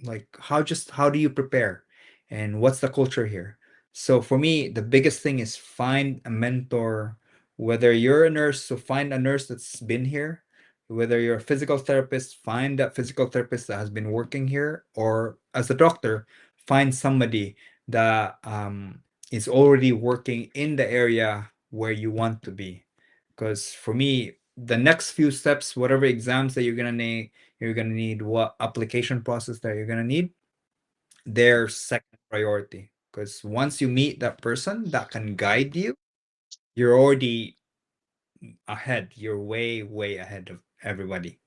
Speaker 4: like how just how do you prepare? And what's the culture here? So for me, the biggest thing is find a mentor, whether you're a nurse, so find a nurse that's been here, whether you're a physical therapist, find that physical therapist that has been working here, or as a doctor, find somebody that is already working in the area where you want to be. Because for me, the next few steps, whatever exams that you're gonna need, what application process that you're gonna need, they're second priority. Because once you meet that person that can guide you, you're already ahead. You're way, way ahead of everybody.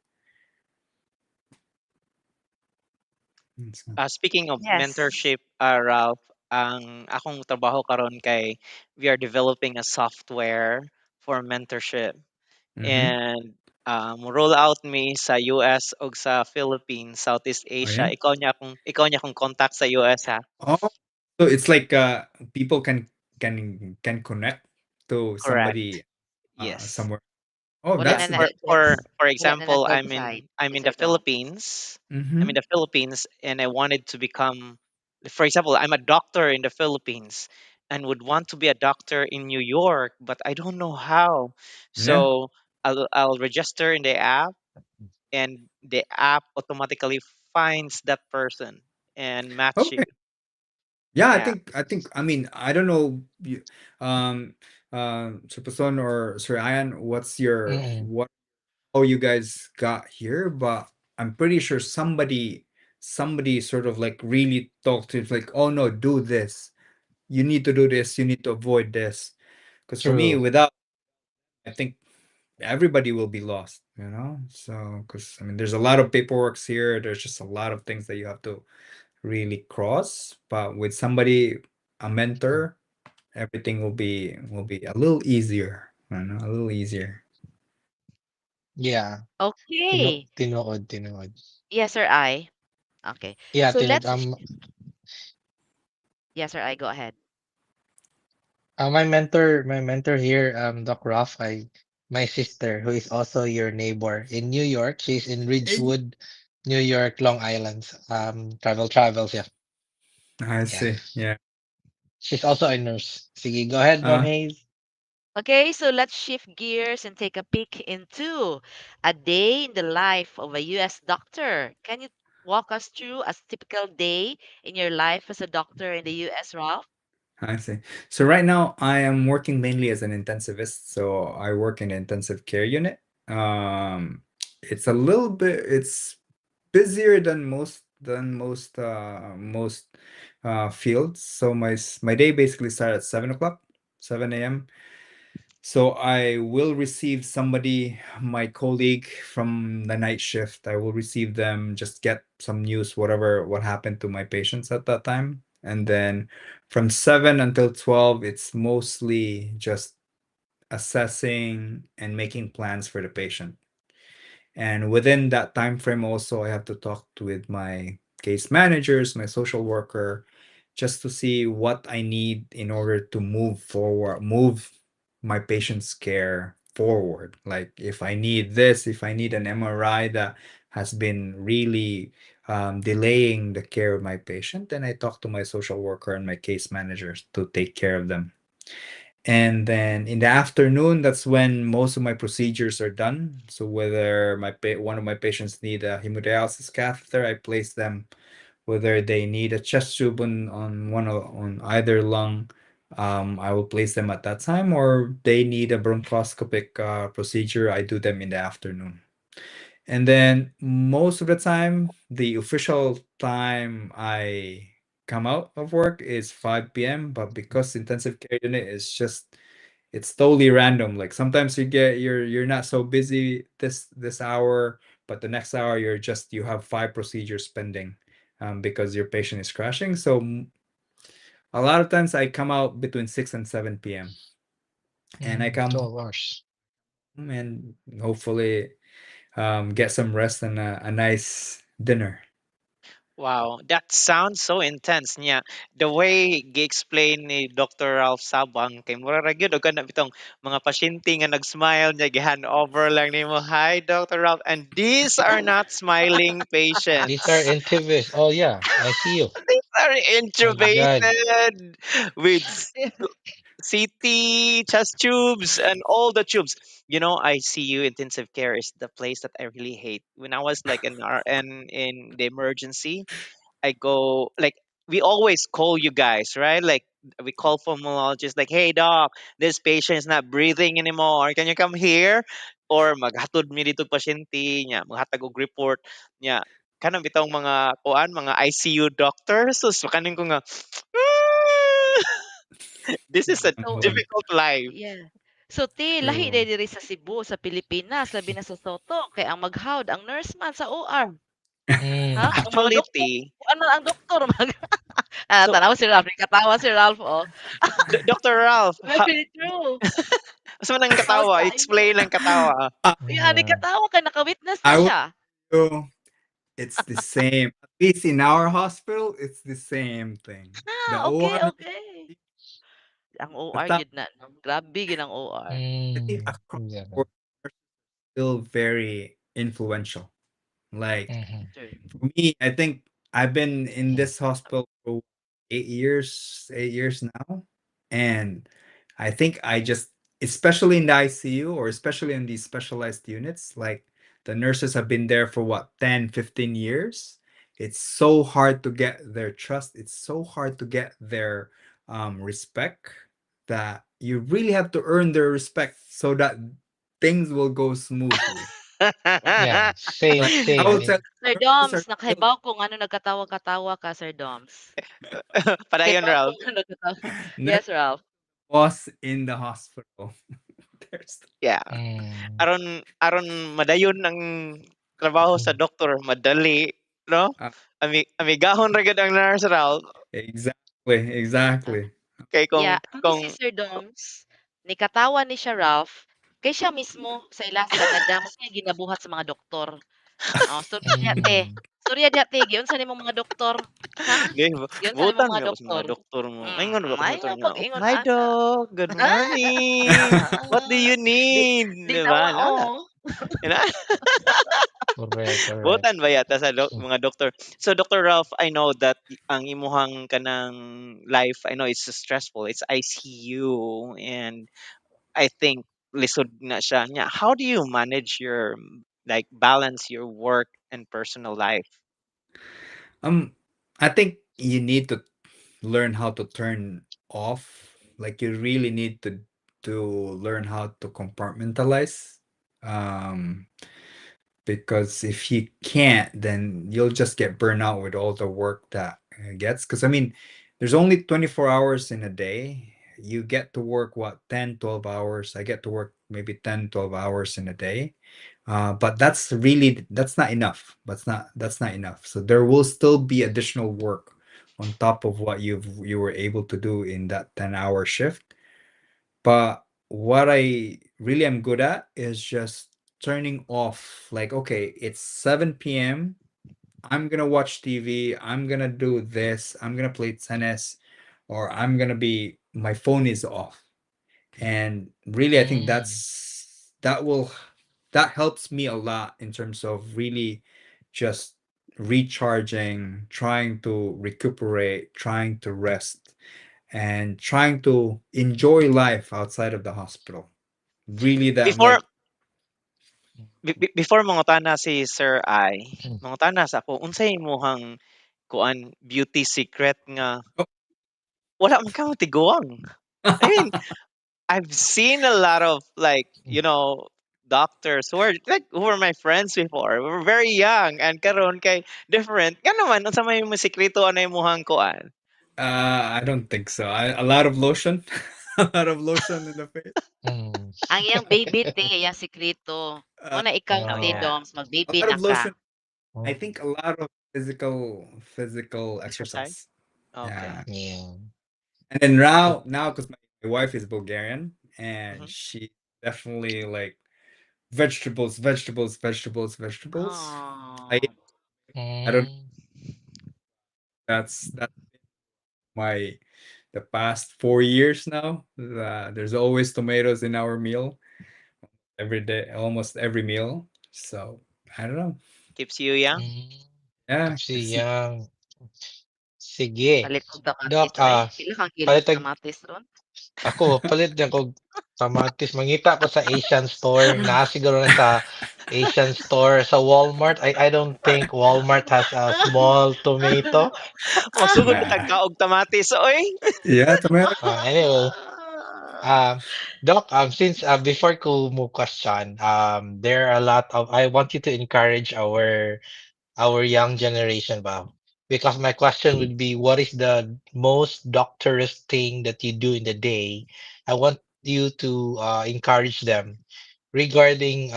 Speaker 3: Speaking of
Speaker 1: Yes.
Speaker 3: mentorship, Ralph, ang akong trabaho karon kay we are developing a software for mentorship. And roll out mi sa US og sa Philippines, Southeast
Speaker 4: Oh,
Speaker 3: Asia.
Speaker 4: yeah?
Speaker 3: Ikaw niya akong contact sa US, ha.
Speaker 4: Oh, so it's like people can connect to
Speaker 3: Correct.
Speaker 4: somebody
Speaker 3: Yes.
Speaker 4: somewhere. Oh,
Speaker 1: Wala
Speaker 4: that's
Speaker 1: na na
Speaker 3: For
Speaker 1: gets.
Speaker 3: for
Speaker 1: Wala na
Speaker 3: example,
Speaker 1: na
Speaker 3: I'm
Speaker 1: website,
Speaker 3: in I'm in
Speaker 1: Sir
Speaker 3: the
Speaker 1: Dom.
Speaker 3: Philippines. I'm in the Philippines and I wanted to become, for example, I'm a doctor in the Philippines and would want to be a doctor in New York, but I don't know how. So I'll register in the app, and the app automatically finds that person and match you.
Speaker 4: Okay. Yeah, I
Speaker 3: Yeah.
Speaker 4: think I mean, I don't know you, Sir Pason or Sir Ian, what's your what how you guys got here, but I'm pretty sure somebody sort of like really talked to you like, oh no, do this. You need to do this, you need to avoid this. Because for me,
Speaker 2: True.
Speaker 4: without, I think everybody will be lost, you know? So, because I mean, there's a lot of paperwork here, there's just a lot of things that you have to really cross, but with somebody, a mentor, everything will be a little easier, a little easier.
Speaker 2: Yeah.
Speaker 1: Okay.
Speaker 2: Tinuod, tinuod.
Speaker 1: Yes, sir, I. Okay.
Speaker 2: Yeah,
Speaker 1: So
Speaker 2: tinuod
Speaker 1: let's Yes, sir, I go ahead.
Speaker 2: My mentor here, Doc Ralph, I my sister, who is also your neighbor in New York. She's in Ridgewood, New York, Long Island. Travels, yeah.
Speaker 4: I
Speaker 2: Yeah.
Speaker 4: see. Yeah.
Speaker 2: She's also a nurse. Sige, go ahead, Ma'am Hayes.
Speaker 1: Okay, so let's shift gears and take a peek into a day in the life of a US doctor. Can you walk us through a typical day in your life as a doctor in the US, Ralph?
Speaker 4: I see. So right now I am working mainly as an intensivist. So I work in intensive care unit. It's a little bit, it's busier than most fields. So my day basically starts at 7 o'clock, 7 a.m. So I will receive somebody, my colleague from the night shift. I will receive them, just get some news, whatever, what happened to my patients at that time. And then from 7 until 12, it's mostly just assessing and making plans for the patient. And within that time frame also, I have to talk to with my case managers, my social worker, just to see what I need in order to move forward, move my patient's care forward. Like if I need this, if I need an MRI that has been really delaying the care of my patient, then I talk to my social worker and my case managers to take care of them. And then in the afternoon, that's when most of my procedures are done. So whether my one of my patients need a hemodialysis catheter, I place them. Whether they need a chest tube on one on either lung, I will place them at that time. Or they need a bronchoscopic procedure, I do them in the afternoon. And then most of the time, the official time I come out of work is 5 p.m. But because intensive care unit is just, it's totally random. Like sometimes you get you're not so busy this hour, but the next hour you have 5 procedures pending, because your patient is crashing. So a lot of times I come out between 6 and 7 p.m. And I come
Speaker 2: 12 hours.
Speaker 4: and hopefully get some rest and a nice dinner.
Speaker 3: Wow, that sounds so intense niya. The way gi-explain ni Dr. Ralph Sabang kay mura ra gyud og kana bitong mga pasyente nga nag-smile niya gi-hand over lang nimo, "Hi Dr. Ralph." And these are not smiling
Speaker 2: These are
Speaker 3: patients.
Speaker 2: intubes. Oh yeah, I see you.
Speaker 3: These are
Speaker 2: My God.
Speaker 3: intubated with CT, chest tubes, and all the tubes. You know, ICU intensive care is the place that I really hate. When I was like an RN in the emergency, I go like we always call you guys, right? Like we call pulmonologists, like, "Hey doc, this patient is not breathing anymore. Can you come here?" Or maghatod mi dito pasyente niya, maghatag og report niya. Kanang bitawng mga kuan, mga ICU doctors. So kaning ko nga this is a
Speaker 1: So,
Speaker 3: difficult life.
Speaker 1: yeah. So, te, lahi
Speaker 4: True.
Speaker 1: day diri sa Cebu, sa Pilipinas, labi na sa Sotto, kay ang maghawd ang nurse man sa OR. Ha? Ang mga
Speaker 3: Actually,
Speaker 1: doktor,
Speaker 3: te,
Speaker 1: ano ang doktor mag
Speaker 3: so
Speaker 1: tanawa si Ralph, katawa si Ralph oh.
Speaker 3: Dr. Ralph, ha,
Speaker 1: Very true.
Speaker 3: asa man ang
Speaker 1: How's
Speaker 3: katawa?
Speaker 1: kaayo?
Speaker 3: Explain ang katawa.
Speaker 1: Yeah, ni katawa kay naka-witness na
Speaker 4: I will
Speaker 1: siya.
Speaker 4: go. It's the same. At least in our hospital, it's the same thing. The
Speaker 1: Okay,
Speaker 4: OR,
Speaker 1: okay. Ang
Speaker 4: the
Speaker 1: OR
Speaker 4: top,
Speaker 1: gyud na, no? Grabe gyud ang OR.
Speaker 4: I think across the
Speaker 2: Yeah.
Speaker 4: board, still very influential. Like
Speaker 1: True.
Speaker 4: for me, I think I've been in this hospital for 8 years now. And I think I just, especially in the ICU or especially in these specialized units, like the nurses have been there for what, 10, 15 years. It's so hard to get their trust. It's so hard to get their respect that you really have to earn their respect so that things will go smoothly.
Speaker 2: Yeah, same,
Speaker 4: Like, I
Speaker 2: same.
Speaker 4: will tell
Speaker 1: Sir
Speaker 4: nurses
Speaker 1: Doms,
Speaker 4: are still
Speaker 1: nakahibaw ko ngano nagkatawa-katawa ka, Sir Doms.
Speaker 3: Padayon,
Speaker 1: Kahibaw ko
Speaker 3: Ralph.
Speaker 1: ngano nagkatawa.
Speaker 4: Nurse
Speaker 1: Yes, Ralph.
Speaker 4: boss in the hospital. There's
Speaker 3: Yeah. Aron madayon ang trabaho sa doktor, madali, no? Amigahon ra gyud ang nurse, Ralph.
Speaker 4: Exactly, exactly.
Speaker 3: Kay kung
Speaker 1: Yeah, kami
Speaker 3: kung
Speaker 1: si Sir Doms, nikatawa ni siya Ralph, kay siya mismo sa ilasa nadamo niya ginabuhat sa mga doktor. Oh, sulod niya te. Istorya diha te, giunsa nimong mga doktor? Ha?
Speaker 3: Di ba,
Speaker 1: Giunsa nimong
Speaker 3: buotan
Speaker 1: mga
Speaker 3: man ako sa
Speaker 1: doktor?
Speaker 3: mga doktor mo.
Speaker 1: Hmm,
Speaker 3: Maingon ba ko sa
Speaker 1: maayo
Speaker 3: doktor nga,
Speaker 1: pag-ingon
Speaker 3: "Hi
Speaker 1: ana.
Speaker 3: doc, good morning. What do you
Speaker 1: Di
Speaker 3: need?"
Speaker 1: di
Speaker 3: 'Di ba, ana.
Speaker 1: tawa oh.
Speaker 3: Ina
Speaker 2: Correct, correct.
Speaker 3: Buotan ba yata sa mga doktor. So Doctor Ralph, I know that ang imuhang kanang life, I know it's so stressful. It's ICU and I think lisod na siya. Nya, how do you manage your like balance your work and personal life?
Speaker 4: I think you need to learn how to turn off. Like you really need to learn how to compartmentalize. Because if you can't, then you'll just get burned out with all the work that gets. Because I mean, there's only 24 hours in a day. You get to work what, 10, 12 hours. I get to work maybe 10, 12 hours in a day. But that's not enough. That's not enough. So there will still be additional work on top of what you were able to do in that 10-hour shift. But what I really am good at is just turning off, like, okay, it's 7 p.m. I'm gonna watch TV, I'm gonna do this, I'm gonna play tennis, or I'm gonna be my phone is off. And really, I think that helps me a lot in terms of really just recharging, trying to recuperate, trying to rest, and trying to enjoy life outside of the hospital. Really that I'm
Speaker 3: Before
Speaker 4: like
Speaker 3: before mangutana si Sir I, mangutana sa ako unsay imong kuan beauty secret nga
Speaker 4: Oh.
Speaker 3: wala man ka tiguang. I mean, I've seen a lot of like, doctors who are like who were my friends before. We were very young and karon kay different. Ngano man unsa may imong sekreto ana imong kuan?
Speaker 4: I don't think so. A lot of lotion, a lot of lotion in the face.
Speaker 1: Ang iyang baby te, iyang sekreto. Mao na ikaw
Speaker 3: Oh
Speaker 1: te
Speaker 2: Oo.
Speaker 3: yeah.
Speaker 1: Doms,
Speaker 4: A
Speaker 1: mag-baby
Speaker 4: lot
Speaker 1: na
Speaker 4: of
Speaker 1: ka.
Speaker 4: lotion. I think a lot of physical
Speaker 3: Exercise?
Speaker 4: exercise.
Speaker 3: Okay.
Speaker 4: Yeah. And then now, because my wife is Bulgarian and she definitely like vegetables, vegetables, vegetables, vegetables. I
Speaker 1: Oh.
Speaker 4: I don't that's my the past 4 years now. There's always tomatoes in our meal every day, almost every meal. So I don't know.
Speaker 3: Keeps you young?
Speaker 4: Yeah,
Speaker 2: Keeps you
Speaker 4: it's
Speaker 2: young. Sige.
Speaker 1: Palit og
Speaker 2: Dok,
Speaker 1: kamatis oy. Pila kang kilos
Speaker 2: palit tag
Speaker 1: kamatis ron?
Speaker 2: Ako palit din kog kamatis. Mangita ko sa Asian store. Naa siguro na sa Asian store sa Walmart. I don't think Walmart has a small tomato.
Speaker 3: Magsugod
Speaker 4: Nah.
Speaker 3: na tag kaog kamatis oy.
Speaker 4: Yeah, tomato.
Speaker 2: Anyway, Doc, since before ko mo question, there are a lot of I want you to encourage our young generation ba? Because my question would be, what is the most doctorist thing that you do in the day? I want you to encourage them regarding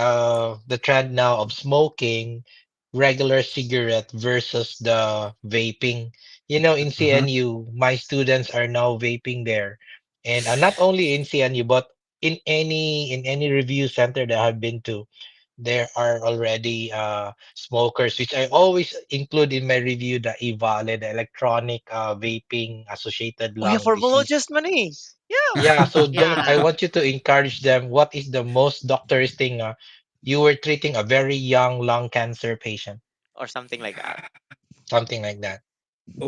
Speaker 2: the trend now of smoking regular cigarette versus the vaping. In CNU, my students are now vaping there. And not only in CNU, but in any review center that I've been to, there are already smokers, which I always include in my review, the EVALI, the electronic vaping associated
Speaker 3: Oh yeah,
Speaker 2: lung
Speaker 3: for
Speaker 2: disease.
Speaker 3: biologist man eh. Yeah.
Speaker 2: Yeah, so Doc, I
Speaker 1: Yeah.
Speaker 2: want you to encourage them. What is the most doctorist thing? You were treating a very young lung cancer patient,
Speaker 3: Or something like that.
Speaker 2: something like that.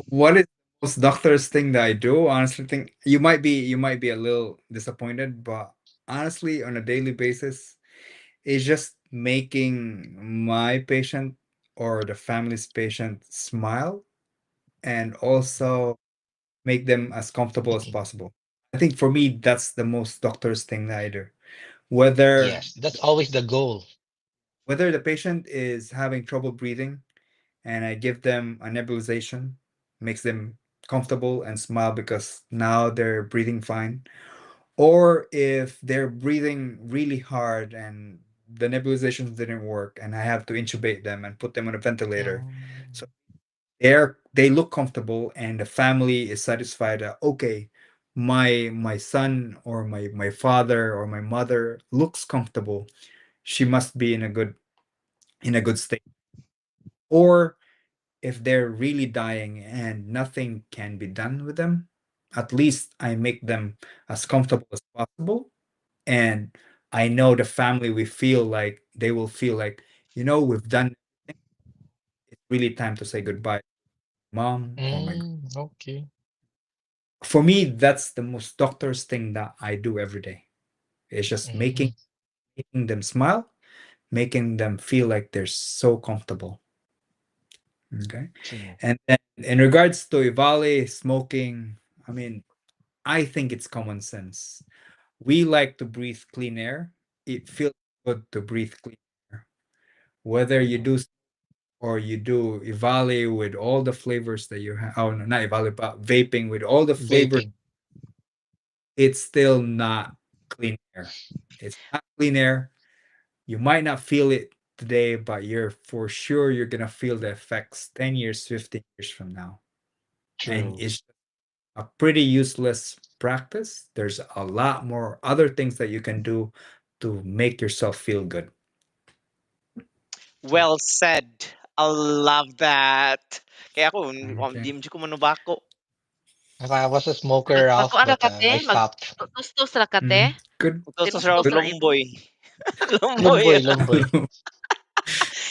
Speaker 4: What is the most doctor's thing that I do? Honestly, think you might be a little disappointed, but honestly, on a daily basis, it's just making my patient or the family's patient smile and also make them as comfortable as possible. I think for me, that's the most doctor's thing that I do. Whether
Speaker 2: Yes, that's always the goal.
Speaker 4: Whether the patient is having trouble breathing and I give them a nebulization, makes them comfortable and smile because now they're breathing fine. Or if they're breathing really hard and the nebulizations didn't work and I have to intubate them and put them on a ventilator. So they look comfortable and the family is satisfied that, okay, my son or my father or my mother looks comfortable. She must be in a good state. Or if they're really dying and nothing can be done with them, at least I make them as comfortable as possible. And I know the family, we feel like they will feel like, we've done everything. It's really time to say goodbye, mom or my
Speaker 2: Okay.
Speaker 4: For me, that's the most doctor's thing that I do every day. It's just making making them smile, making them feel like they're so comfortable. Okay.
Speaker 2: True.
Speaker 4: And then in regards to EVALI, smoking, I mean, I think it's common sense. We like to breathe clean air. It feels good to breathe clean air. Whether you do or you do EVALI with all the flavors that you have, oh no, not EVALI, but vaping with all the flavors,
Speaker 2: Vaping.
Speaker 4: it's still not clean air. It's not clean air. You might not feel it today, but you're for sure you're gonna feel the effects 10 years, 15 years from now. And
Speaker 2: True.
Speaker 4: it's a pretty useless practice. There's a lot more other things that you can do to make yourself feel good.
Speaker 2: True.
Speaker 3: Well said. I love that. Kaya ako,
Speaker 4: Okay.
Speaker 3: di man ko manubako.
Speaker 2: I was a smoker, Ralph,
Speaker 1: Magkuan ra
Speaker 2: but
Speaker 1: ka te,
Speaker 2: I stopped.
Speaker 1: magtustos ra ka te?
Speaker 4: Good.
Speaker 3: Ito sa
Speaker 1: Tinustos
Speaker 4: Good.
Speaker 1: ra imo?
Speaker 3: lumboy. Lumboy.
Speaker 2: Lumboy, lumboy.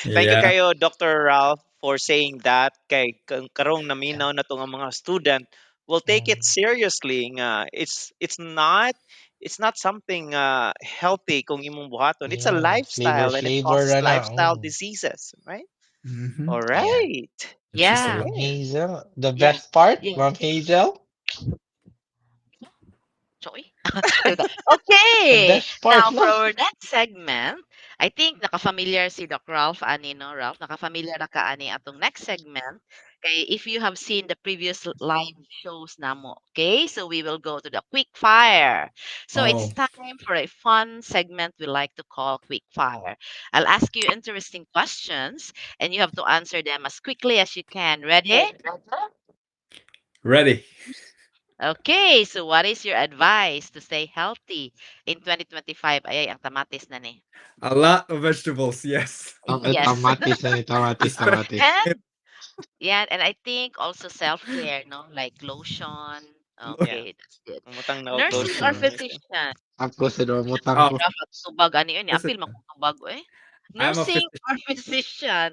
Speaker 3: Thank you
Speaker 4: Yeah.
Speaker 3: kayo, Dr. Ralph, for saying that. Kay karong
Speaker 2: Yeah.
Speaker 3: naminaw na to nga mga student will take it
Speaker 2: Mm.
Speaker 3: seriously nga it's not something healthy kung imong buhaton. It's a
Speaker 2: Yeah. Flavor,
Speaker 3: lifestyle and it
Speaker 2: flavor,
Speaker 3: causes
Speaker 2: ra na.
Speaker 3: lifestyle diseases, right?
Speaker 4: Mhm.
Speaker 3: All
Speaker 2: Yeah.
Speaker 3: right.
Speaker 4: It's just a
Speaker 1: Yeah.
Speaker 4: lot.
Speaker 2: Ma'am
Speaker 3: Okay.
Speaker 2: Hazel, the
Speaker 1: Yeah.
Speaker 2: best part,
Speaker 1: Yeah.
Speaker 2: Ma'am Hazel,
Speaker 1: Choy.
Speaker 2: the
Speaker 1: Okay.
Speaker 2: best part
Speaker 1: Now for
Speaker 2: na.
Speaker 1: our next segment, I think naka-familiar si Doc Ralph ani no, Ralph? Naka-familiar na ka ani atong next segment. Kay if you have seen the previous live shows namo, okay? So we will go to the quick fire. So
Speaker 4: Oh,
Speaker 1: it's time for a fun segment we like to call quick fire. I'll ask you interesting questions and you have to answer them as quickly as you can. Ready?
Speaker 4: Ready.
Speaker 1: Okay, so what is your advice to stay healthy in 2025? Ay, ay, ang kamatis na ni.
Speaker 4: A lot of vegetables, yes.
Speaker 2: Ang
Speaker 1: Yes.
Speaker 2: kamatis na ni kamatis,
Speaker 4: Especially
Speaker 2: kamatis.
Speaker 1: And yeah, and I think also self-care, no? Like lotion.
Speaker 3: Yeah.
Speaker 1: Okay, that's good.
Speaker 3: Mutang na og
Speaker 1: Nursing
Speaker 3: lotion.
Speaker 1: or
Speaker 2: Lotion.
Speaker 1: physician?
Speaker 2: Ako sa utang
Speaker 4: Oh,
Speaker 2: ko.
Speaker 1: Rafa, tubag ani yun,
Speaker 4: physician.
Speaker 1: apil man kong tubag eh.
Speaker 4: I'm a
Speaker 1: Nursing
Speaker 4: physician.
Speaker 1: or physician?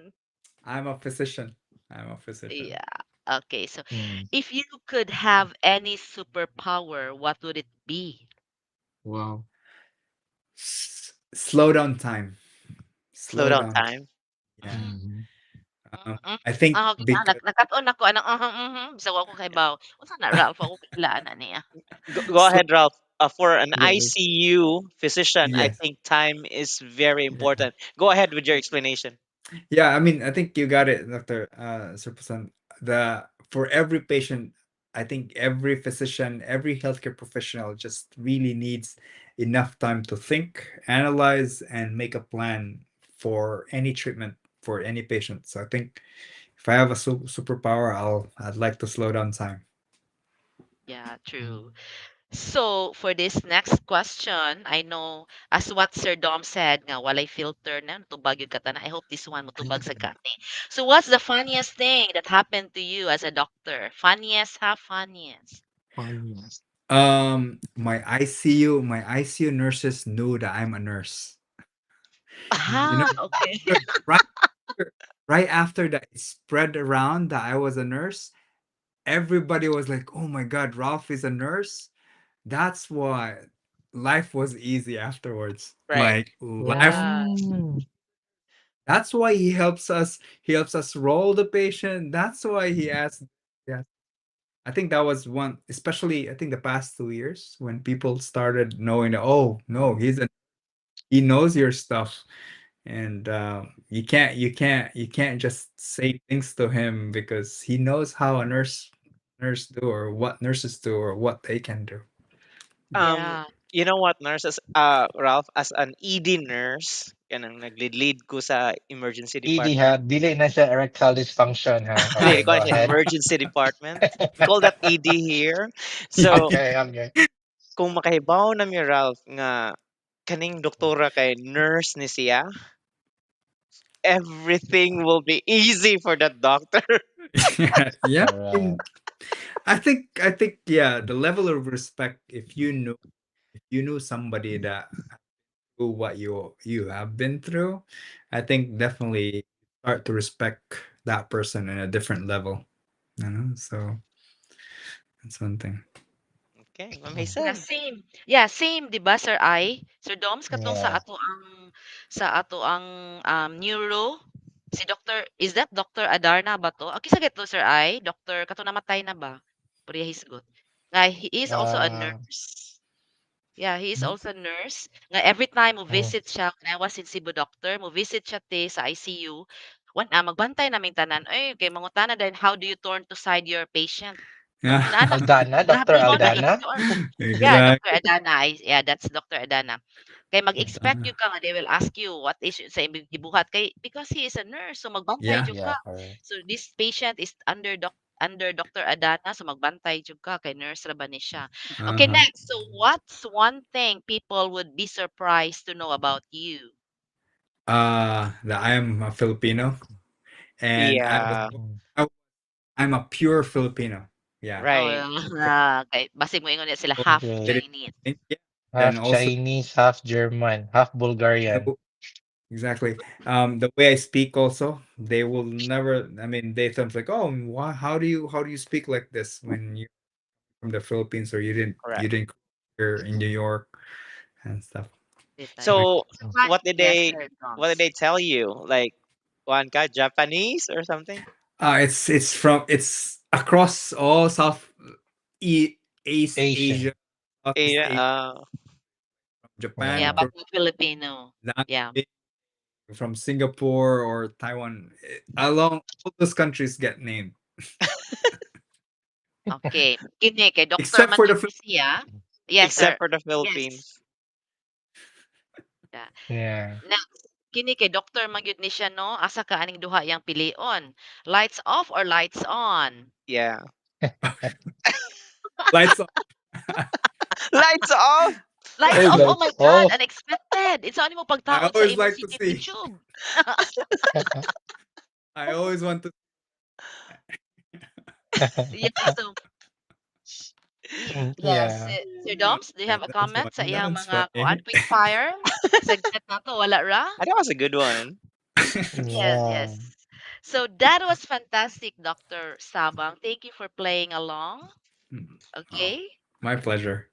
Speaker 4: I'm a physician. I'm a physician.
Speaker 1: Yeah. Okay, so
Speaker 2: Mm.
Speaker 1: if you could have any superpower, what would it be?
Speaker 2: Wow.
Speaker 4: Slow down time.
Speaker 3: Slow
Speaker 4: Slow
Speaker 3: down
Speaker 4: down.
Speaker 3: time.
Speaker 4: Yeah.
Speaker 2: Mhm.
Speaker 1: Mm.
Speaker 4: I think
Speaker 1: Ah, okay
Speaker 4: because
Speaker 1: nagkat-on nako anang bisag wa ko kahibaw. Unsa na Ralph, wa ko kaila ana niya.
Speaker 3: Go
Speaker 4: slow,
Speaker 3: ahead, Ralph. For an
Speaker 2: Yeah.
Speaker 3: ICU physician, I
Speaker 4: yes.
Speaker 3: think time is very
Speaker 4: Yeah.
Speaker 3: important. Go ahead with your explanation.
Speaker 4: Yeah, I mean, I think you got it, Dr. Sir Pusan. The For every patient, I think every physician, every healthcare professional just really needs enough time to think, analyze, and make a plan for any treatment for any patient. So I think if I have a superpower, I'd like to slow down time.
Speaker 1: Yeah,
Speaker 2: Mm.
Speaker 1: true. So for this next question, I know as what Sir Dom said nga walay filter na tubag gyud ka tanan. I hope this one motubag sa kani. So what's the funniest thing that happened to you as a doctor? Funniest ha, funniest.
Speaker 2: Funniest.
Speaker 4: My ICU nurses knew that I'm a nurse. You know,
Speaker 1: Ah, okay.
Speaker 4: right right after that it spread around that I was a nurse, everybody was like, "Oh my God, Ralph is a nurse." That's why life was easy afterwards.
Speaker 3: Right.
Speaker 4: Like life
Speaker 1: Yeah.
Speaker 2: Mm.
Speaker 4: That's why he helps us. He helps us roll the patient. That's why he asked. Yeah. I think that was one, especially I think the past 2 years when people started knowing that, oh no, he knows your stuff. And you can't just say things to him because he knows how a nurse do or what nurses do or what they can do.
Speaker 1: Yeah.
Speaker 3: You know what, nurses, Ralph, as an ED nurse, kanang nag-lead ko sa emergency
Speaker 2: ED ha,
Speaker 3: department.
Speaker 2: dili na siya erectile dysfunction ha.
Speaker 3: Dili
Speaker 2: Okay,
Speaker 3: ko
Speaker 2: go
Speaker 3: siya
Speaker 2: ahead.
Speaker 3: emergency department. We call that ED here. So,
Speaker 2: Okay, okay.
Speaker 3: kung makahibaw na mi Ralph nga kaning doktora kay nurse ni siya, everything will be easy for that doctor.
Speaker 4: Yeah, I
Speaker 2: Correct.
Speaker 4: mean, I think yeah, the level of respect, if you knew somebody that who what you have been through, I think definitely start to respect that person in a different level. So that's one thing.
Speaker 3: Okay, Ma'am
Speaker 1: Yeah,
Speaker 3: Hazel.
Speaker 1: same. Yeah, same 'di ba, Sir Ai? Sir Doms, katong
Speaker 2: Yeah.
Speaker 1: sa ato ang neuro si Doctor, is that Dr. Adarna ba to? Okay sa to Sir Ai, Doctor kato namatay na ba? Puriya hisgot. Nga he is also a
Speaker 2: Uh,
Speaker 1: nurse. Yeah, he is also a nurse. Nga every time mo
Speaker 2: mm.
Speaker 1: visit siya, when I was in Cebu, doctor, mo visit siya te sa ICU. Wan ah, magbantay naming tanan. Ay, kay mangutana din, "How do you turn to side your patient?" No,
Speaker 4: Yeah.
Speaker 1: inana.
Speaker 2: Aldana,
Speaker 1: Grabe
Speaker 2: Dr.
Speaker 1: mo na
Speaker 2: Aldana?
Speaker 1: HR. Yeah, Dr.
Speaker 4: Exactly.
Speaker 1: Adana. Yeah, that's Dr. Adana. Kay mag-expect
Speaker 4: Uh,
Speaker 1: jud ka nga they will ask you what is sa imong gibuhat kay because he is a nurse, so magbantay
Speaker 4: Yeah.
Speaker 1: jud ka.
Speaker 2: Yeah, correct.
Speaker 1: So this patient is under Dr. Adana, so magbantay jud ka kay nurse ra ba ni siya. Okay,
Speaker 4: Uh-huh.
Speaker 1: next. So what's one thing people would be surprised to know about you?
Speaker 4: That I am a Filipino and I was
Speaker 3: Yeah,
Speaker 2: Mm.
Speaker 4: I, I'm a pure Filipino. Yeah.
Speaker 1: Oh,
Speaker 3: right.
Speaker 1: kay basig moingon niya sila half
Speaker 2: Great.
Speaker 1: Chinese.
Speaker 4: Yeah. And
Speaker 2: Half
Speaker 4: also
Speaker 2: Chinese, half German, half Bulgarian.
Speaker 4: the exactly. The way I speak also, they will never, I mean, they thought like, "Oh, why how do you speak like this when you're from the Philippines or you didn't you
Speaker 3: Correct.
Speaker 4: didn't here in New York and stuff."
Speaker 1: Bitay.
Speaker 4: Like,
Speaker 3: So
Speaker 1: So what
Speaker 3: what did
Speaker 1: yes,
Speaker 3: they
Speaker 1: sir,
Speaker 3: what did
Speaker 1: Doms.
Speaker 3: they tell you? Like one ka Japanese or something?
Speaker 4: it's across all South E East
Speaker 2: Asian.
Speaker 4: Asia, Southeast
Speaker 3: Yeah,
Speaker 4: Asia,
Speaker 1: Yeah,
Speaker 4: Japan,
Speaker 2: Yeah.
Speaker 1: but
Speaker 4: Korea,
Speaker 1: not Filipino. Yeah.
Speaker 4: from Singapore or Taiwan, along all those countries get named.
Speaker 1: Okay. Kini kay doktor
Speaker 4: Except
Speaker 1: man
Speaker 4: for the
Speaker 1: gyud ni siya. Yes,
Speaker 3: except
Speaker 1: sir.
Speaker 3: for the
Speaker 1: Yes.
Speaker 3: Philippines.
Speaker 1: Yeah.
Speaker 2: Yeah.
Speaker 1: Next, kini kay doktor man gyud ni siya 'no, asa ka aning duha iyang pilion? Lights off or lights on?
Speaker 3: Yeah.
Speaker 4: lights off.
Speaker 3: Lights off.
Speaker 1: Lights
Speaker 2: Oy,
Speaker 1: off, oh
Speaker 2: lights
Speaker 1: my God,
Speaker 2: off.
Speaker 1: unexpected. Unsa nimo
Speaker 4: I
Speaker 1: pagtaod sa
Speaker 4: always
Speaker 1: imong
Speaker 4: like to
Speaker 1: CCTV
Speaker 4: see.
Speaker 1: tube?
Speaker 4: I always want to.
Speaker 1: Yeah, so yes,
Speaker 2: Yeah.
Speaker 1: eh, Sir Doms, do you
Speaker 4: Okay,
Speaker 1: have a
Speaker 4: that's
Speaker 1: comment
Speaker 4: one.
Speaker 1: sa iyang
Speaker 4: That's
Speaker 1: mga kuan
Speaker 4: funny.
Speaker 1: quick fire? Segment nato wala ra?
Speaker 3: That was a good one.
Speaker 1: Yes,
Speaker 2: Yeah.
Speaker 1: yes. So that was fantastic, Dr. Sabang. Thank you for playing along.
Speaker 4: Oh,
Speaker 1: Okay?
Speaker 4: my pleasure.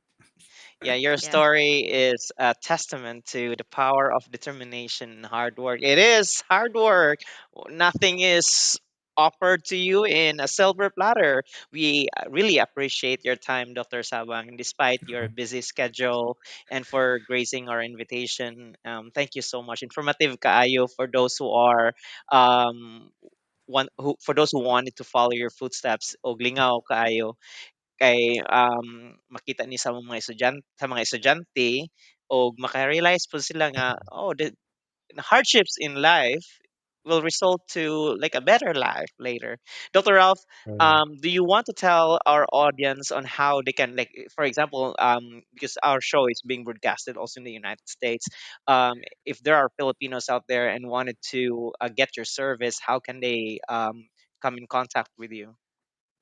Speaker 3: Yeah, your
Speaker 1: Yeah.
Speaker 3: story is a testament to the power of determination and hard work. It is hard work. Nothing is offered to you in a silver platter. We really appreciate your time, Dr. Sabang, despite your busy schedule and for gracing our invitation. Thank you so much. Informative kaayo for those who are um, one who for those who wanted to follow your footsteps og lingaw kaayo kay, makita ni sa mga estudyante og maka-realize pud sila nga, oh, the hardships in life will result to like a better life later. Dr. Ralph,
Speaker 2: Correct.
Speaker 3: do you want to tell our audience on how they can, like, for example, because our show is being broadcasted also in the United States, um, if there are Filipinos out there and wanted to get your service, how can they come in contact with you?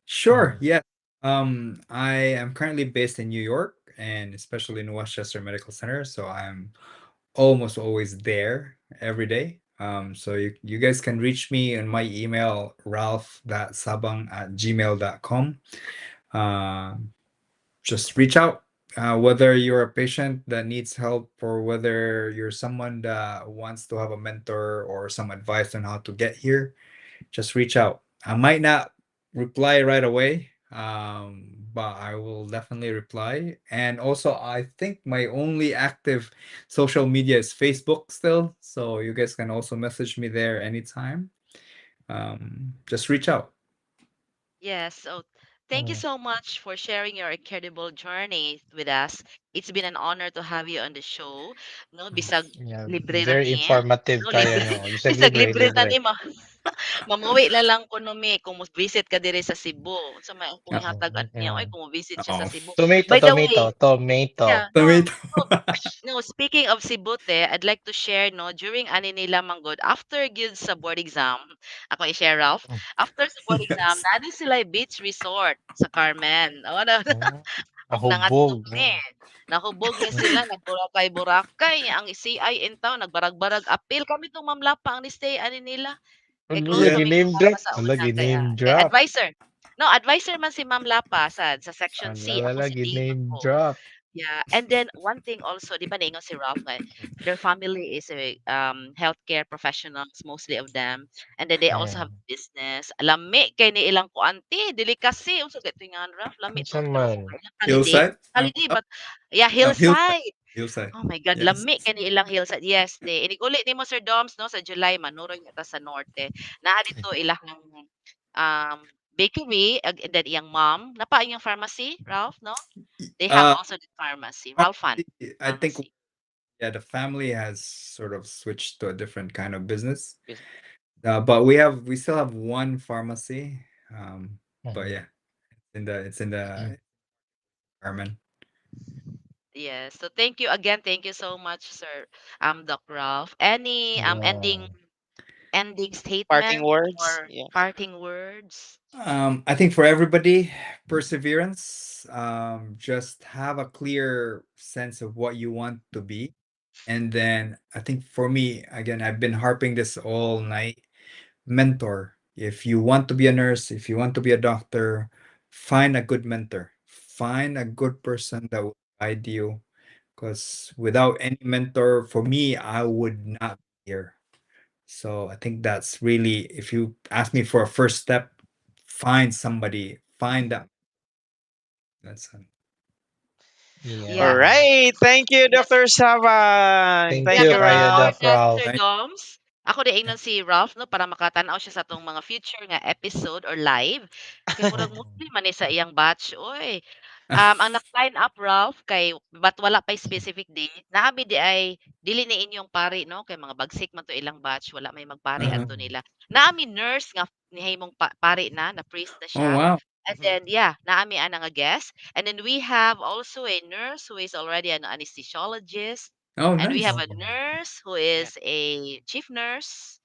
Speaker 4: Sure.
Speaker 2: Mm.
Speaker 4: Yeah. I am currently based in New York and especially in Westchester Medical Center. So I'm almost always there every day. So you guys can reach me in my email, ralph.sabang@gmail.com. Just reach out, whether you're a patient that needs help or whether you're someone that wants to have a mentor or some advice on how to get here, just reach out. I might not reply right away, but I will definitely reply. And also, I think my only active social media is Facebook still. So you guys can also message me there anytime. Just reach out.
Speaker 1: Yes. So thank you
Speaker 2: Mm.
Speaker 1: so much for sharing your incredible journey with us. It's been an honor to have you on the show. No, bisag
Speaker 2: Yeah,
Speaker 1: libre ra
Speaker 2: very
Speaker 1: ni.
Speaker 2: informative
Speaker 1: No,
Speaker 2: kayo
Speaker 1: libre.
Speaker 2: no. Bisag
Speaker 1: Bisag
Speaker 2: libre,
Speaker 1: libre ra
Speaker 2: libre.
Speaker 1: ni ma. Mamuwi na lang kuno mi kung mo-visit ka diri sa Cebu. Unsa may akong ihatag
Speaker 2: Mm,
Speaker 1: ani niya oy
Speaker 2: yeah.
Speaker 1: kung mo-visit siya sa
Speaker 4: Oh,
Speaker 1: Cebu.
Speaker 2: Tomato,
Speaker 1: By the way,
Speaker 2: tomato, tomato.
Speaker 1: yeah, no,
Speaker 4: tomato.
Speaker 1: no, no, speaking of Cebu te, I'd like to share 'no, during ani nila man gud, after gyud sa board exam, ako i-share Ralph, after sa board exam
Speaker 4: Yes.
Speaker 1: naa ni sila'y beach resort sa Carmen. Oh, na
Speaker 2: Hmm,
Speaker 1: ug nangadto
Speaker 2: nahubog,
Speaker 1: mi.
Speaker 2: mm.
Speaker 1: Nahubog ni
Speaker 2: Hmm.
Speaker 1: sila nag-Boracay Boracay ang CI intawon nagbarag-barag apil kami tong Mamlapa ang ni-stay ani nila. Kay
Speaker 2: Hala,
Speaker 1: close
Speaker 4: Yeah.
Speaker 1: man mig
Speaker 2: gi-name
Speaker 1: Mamlapa
Speaker 2: drop.
Speaker 1: sa
Speaker 2: Hala,
Speaker 1: una kaya
Speaker 2: gi-name
Speaker 1: kay
Speaker 2: drop.
Speaker 1: adviser. No, adviser man si Ma'am Lapa sa section
Speaker 2: Hala,
Speaker 1: C, ako
Speaker 2: hala,
Speaker 1: si D
Speaker 2: gi-name
Speaker 1: man ko.
Speaker 2: drop.
Speaker 1: Yeah, and then one thing also, 'di ba niingon si Ralph nga their family is a, healthcare professionals, mostly of them, and then they also have
Speaker 2: Mm.
Speaker 1: business. Lami kay ni ilang kuan 'te, delicacy unsa kay tingan Ralph, lami
Speaker 2: Unsa
Speaker 1: to pero
Speaker 2: man?
Speaker 1: kung holiday,
Speaker 4: Hillside?
Speaker 1: holiday but yeah,
Speaker 4: No, hillside.
Speaker 1: hillside.
Speaker 4: Hillside.
Speaker 1: Oh my God,
Speaker 4: Yes.
Speaker 1: lami kay ni ilang hillside. Yes, te inig-uli nimo Sir Doms 'no, sa July manuroy ta sa norte. Naa didto ilahang, um, bakery ag and then iyang mom napa iyang pharmacy, Ralph, 'no? They have
Speaker 4: Uh,
Speaker 1: also the pharmacy, Ralphan
Speaker 4: I think
Speaker 1: Pharmacy.
Speaker 4: yeah, the family has sort of switched to a different kind of business.
Speaker 3: Yes.
Speaker 4: But we still have one pharmacy. But
Speaker 2: Mhm.
Speaker 4: yeah, it's in
Speaker 2: Mm.
Speaker 4: the Carmen.
Speaker 1: Yes. So thank you again. Thank you so much, Sir Doc Ralph. Any
Speaker 2: Yeah.
Speaker 1: ending
Speaker 3: Parting
Speaker 1: statement
Speaker 3: words,
Speaker 1: or
Speaker 3: yeah.
Speaker 1: parting words?
Speaker 4: I think for everybody, perseverance. Just have a clear sense of what you want to be. And then I think for me, again, I've been harping this all night. Mentor. If you want to be a nurse, if you want to be a doctor, find a good mentor. Find a good person that will guide you. Because without any mentor, for me, I would not be here. So I think that's really, if you ask me for a first step, find somebody, find that. That's
Speaker 1: Yeah.
Speaker 3: All
Speaker 2: Yeah.
Speaker 3: right. Thank you,
Speaker 1: Yes.
Speaker 3: Dr. Saban.
Speaker 2: Thank
Speaker 1: Yeah,
Speaker 3: Thank
Speaker 2: you
Speaker 3: you,
Speaker 1: but
Speaker 2: kayo,
Speaker 1: before
Speaker 3: Ralph.
Speaker 2: Doc
Speaker 1: that, Sir
Speaker 2: Ralph.
Speaker 4: Thank
Speaker 1: Doms, ako di ingnon si Ralph 'no para makatan-aw siya sa atong mga future nga episode or live. Kay murag
Speaker 2: Mm.
Speaker 1: mostly man ni sa iyang batch oy. Ang naka-line up Ralph kay but wala pay specific date, naa mi diay dili ni inyong pari 'no kay mga bagsik man to ilang batch wala may magpari
Speaker 4: Uh-huh.
Speaker 1: adto
Speaker 2: Mm.
Speaker 1: nila. Naa mi nurse nga nihimong pari na, na priest na
Speaker 4: Oh
Speaker 1: siya.
Speaker 4: wow.
Speaker 1: And
Speaker 3: Mhm.
Speaker 1: then yeah, naa mi ana nga guest. And then we have also a nurse who is already an anesthesiologist,
Speaker 4: Oh
Speaker 1: and we have
Speaker 4: nice.
Speaker 1: a
Speaker 2: Mm.
Speaker 1: nurse who
Speaker 3: Yeah.
Speaker 1: is a chief nurse.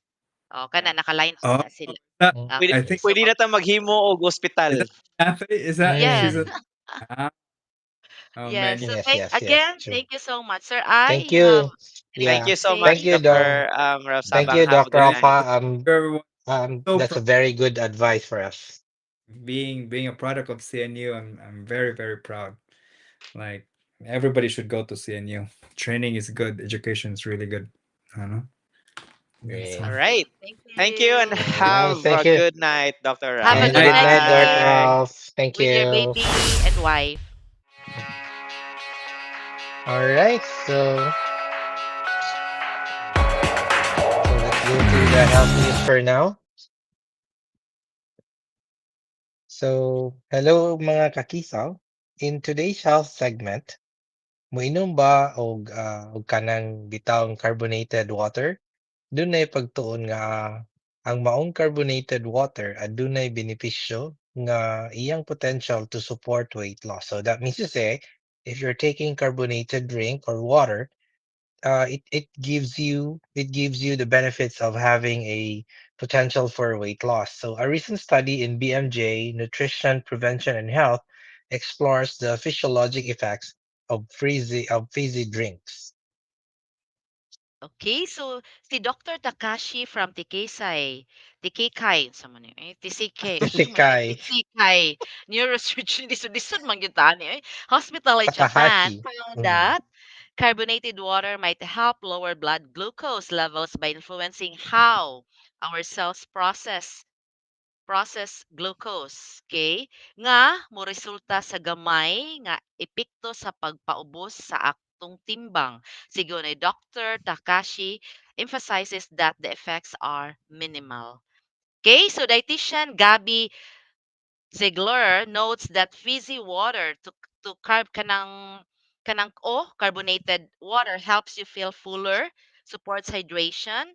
Speaker 1: Oh, kana
Speaker 3: Yeah.
Speaker 1: naka-line up
Speaker 4: Oh,
Speaker 1: na sila.
Speaker 4: that
Speaker 3: Pwede,
Speaker 4: I
Speaker 1: Okay,
Speaker 4: think
Speaker 2: Mm.
Speaker 1: so
Speaker 3: pwede
Speaker 1: mag
Speaker 3: na ta maghimo og ospital.
Speaker 4: is that Cafe? Is that
Speaker 1: Yes.
Speaker 4: she's a
Speaker 2: Mm.
Speaker 4: ah, oh
Speaker 1: Yes.
Speaker 4: man.
Speaker 1: So
Speaker 2: Yes,
Speaker 1: thank
Speaker 2: yes, yes,
Speaker 1: again,
Speaker 2: true.
Speaker 1: thank you so much. Sir I,
Speaker 2: Thank
Speaker 1: you have
Speaker 2: you.
Speaker 1: anything
Speaker 3: Thank
Speaker 2: Yeah.
Speaker 3: you
Speaker 1: to
Speaker 3: so
Speaker 1: say?
Speaker 3: much,
Speaker 2: Thank you, Dom.
Speaker 3: Dr. Ralph
Speaker 2: Thank
Speaker 3: Sabang.
Speaker 2: you,
Speaker 3: Have a
Speaker 2: Doc
Speaker 3: good
Speaker 4: Thank
Speaker 3: night.
Speaker 2: Rafa. Um,
Speaker 4: you, everyone.
Speaker 2: um,
Speaker 4: So
Speaker 2: that's
Speaker 4: proud
Speaker 2: a very good advice for us.
Speaker 4: being a product of CNU. I'm very, very proud. Like everybody should go to CNU. Training is good, education is really good. I don't know. That's
Speaker 2: Great.
Speaker 3: All
Speaker 4: all.
Speaker 1: Okay,
Speaker 3: right.
Speaker 1: thank
Speaker 3: Thank you and
Speaker 1: you.
Speaker 2: All right.
Speaker 3: have
Speaker 2: Thank
Speaker 3: a
Speaker 2: you.
Speaker 3: good night, Dr.
Speaker 1: Have a
Speaker 3: Ralph.
Speaker 2: And
Speaker 1: good
Speaker 4: Night.
Speaker 2: good
Speaker 1: night
Speaker 2: night,
Speaker 1: with
Speaker 2: Doc
Speaker 1: your
Speaker 3: Bye.
Speaker 2: Ralph. Thank you.
Speaker 1: baby and wife.
Speaker 2: All right. So let's go to the health news for now. So, hello mga kakisaw. In today's health segment, moinom ba og kanang bitawng carbonated water? Dunay pagtuon nga ang maong carbonated water adunay benepisyo nga iyang potential to support weight loss. So that means to say, if you're taking carbonated drink or water, it gives you the benefits of having a potential for weight loss. So a recent study in BMJ Nutrition Prevention and Health explores the physiologic effects of fizzy drinks.
Speaker 1: Okay, so si Doctor Takashi from Tikesai, Tikekay, unsa man ni eh, TCK, unsa man ni
Speaker 2: Tisikai
Speaker 1: Tikekay Neurosurgeon, lisod-lisod man gyud tani eh. Hospital in Japan
Speaker 2: Takahashi.
Speaker 1: found
Speaker 2: Mm.
Speaker 1: that carbonated water might help lower blood glucose levels by influencing how our cells process glucose, okay? Nga moresulta sa gamay nga epekto sa pagpaubos sa atong timbang. Sigon ni Dr. Takashi emphasizes that the effects are minimal. Okay, so dietitian Gabby Ziegler notes that fizzy water to carb kanang o carbonated water helps you feel fuller, supports hydration,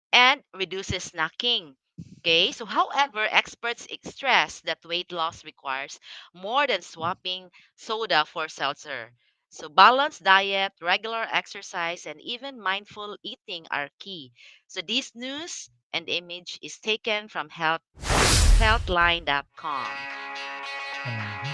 Speaker 1: and reduces snacking. Okay, so however, experts stress that weight loss requires more than swapping soda for seltzer. So, balanced diet, regular exercise, and even mindful eating are key. So, this news and image is taken from healthline.com.
Speaker 2: Mhm.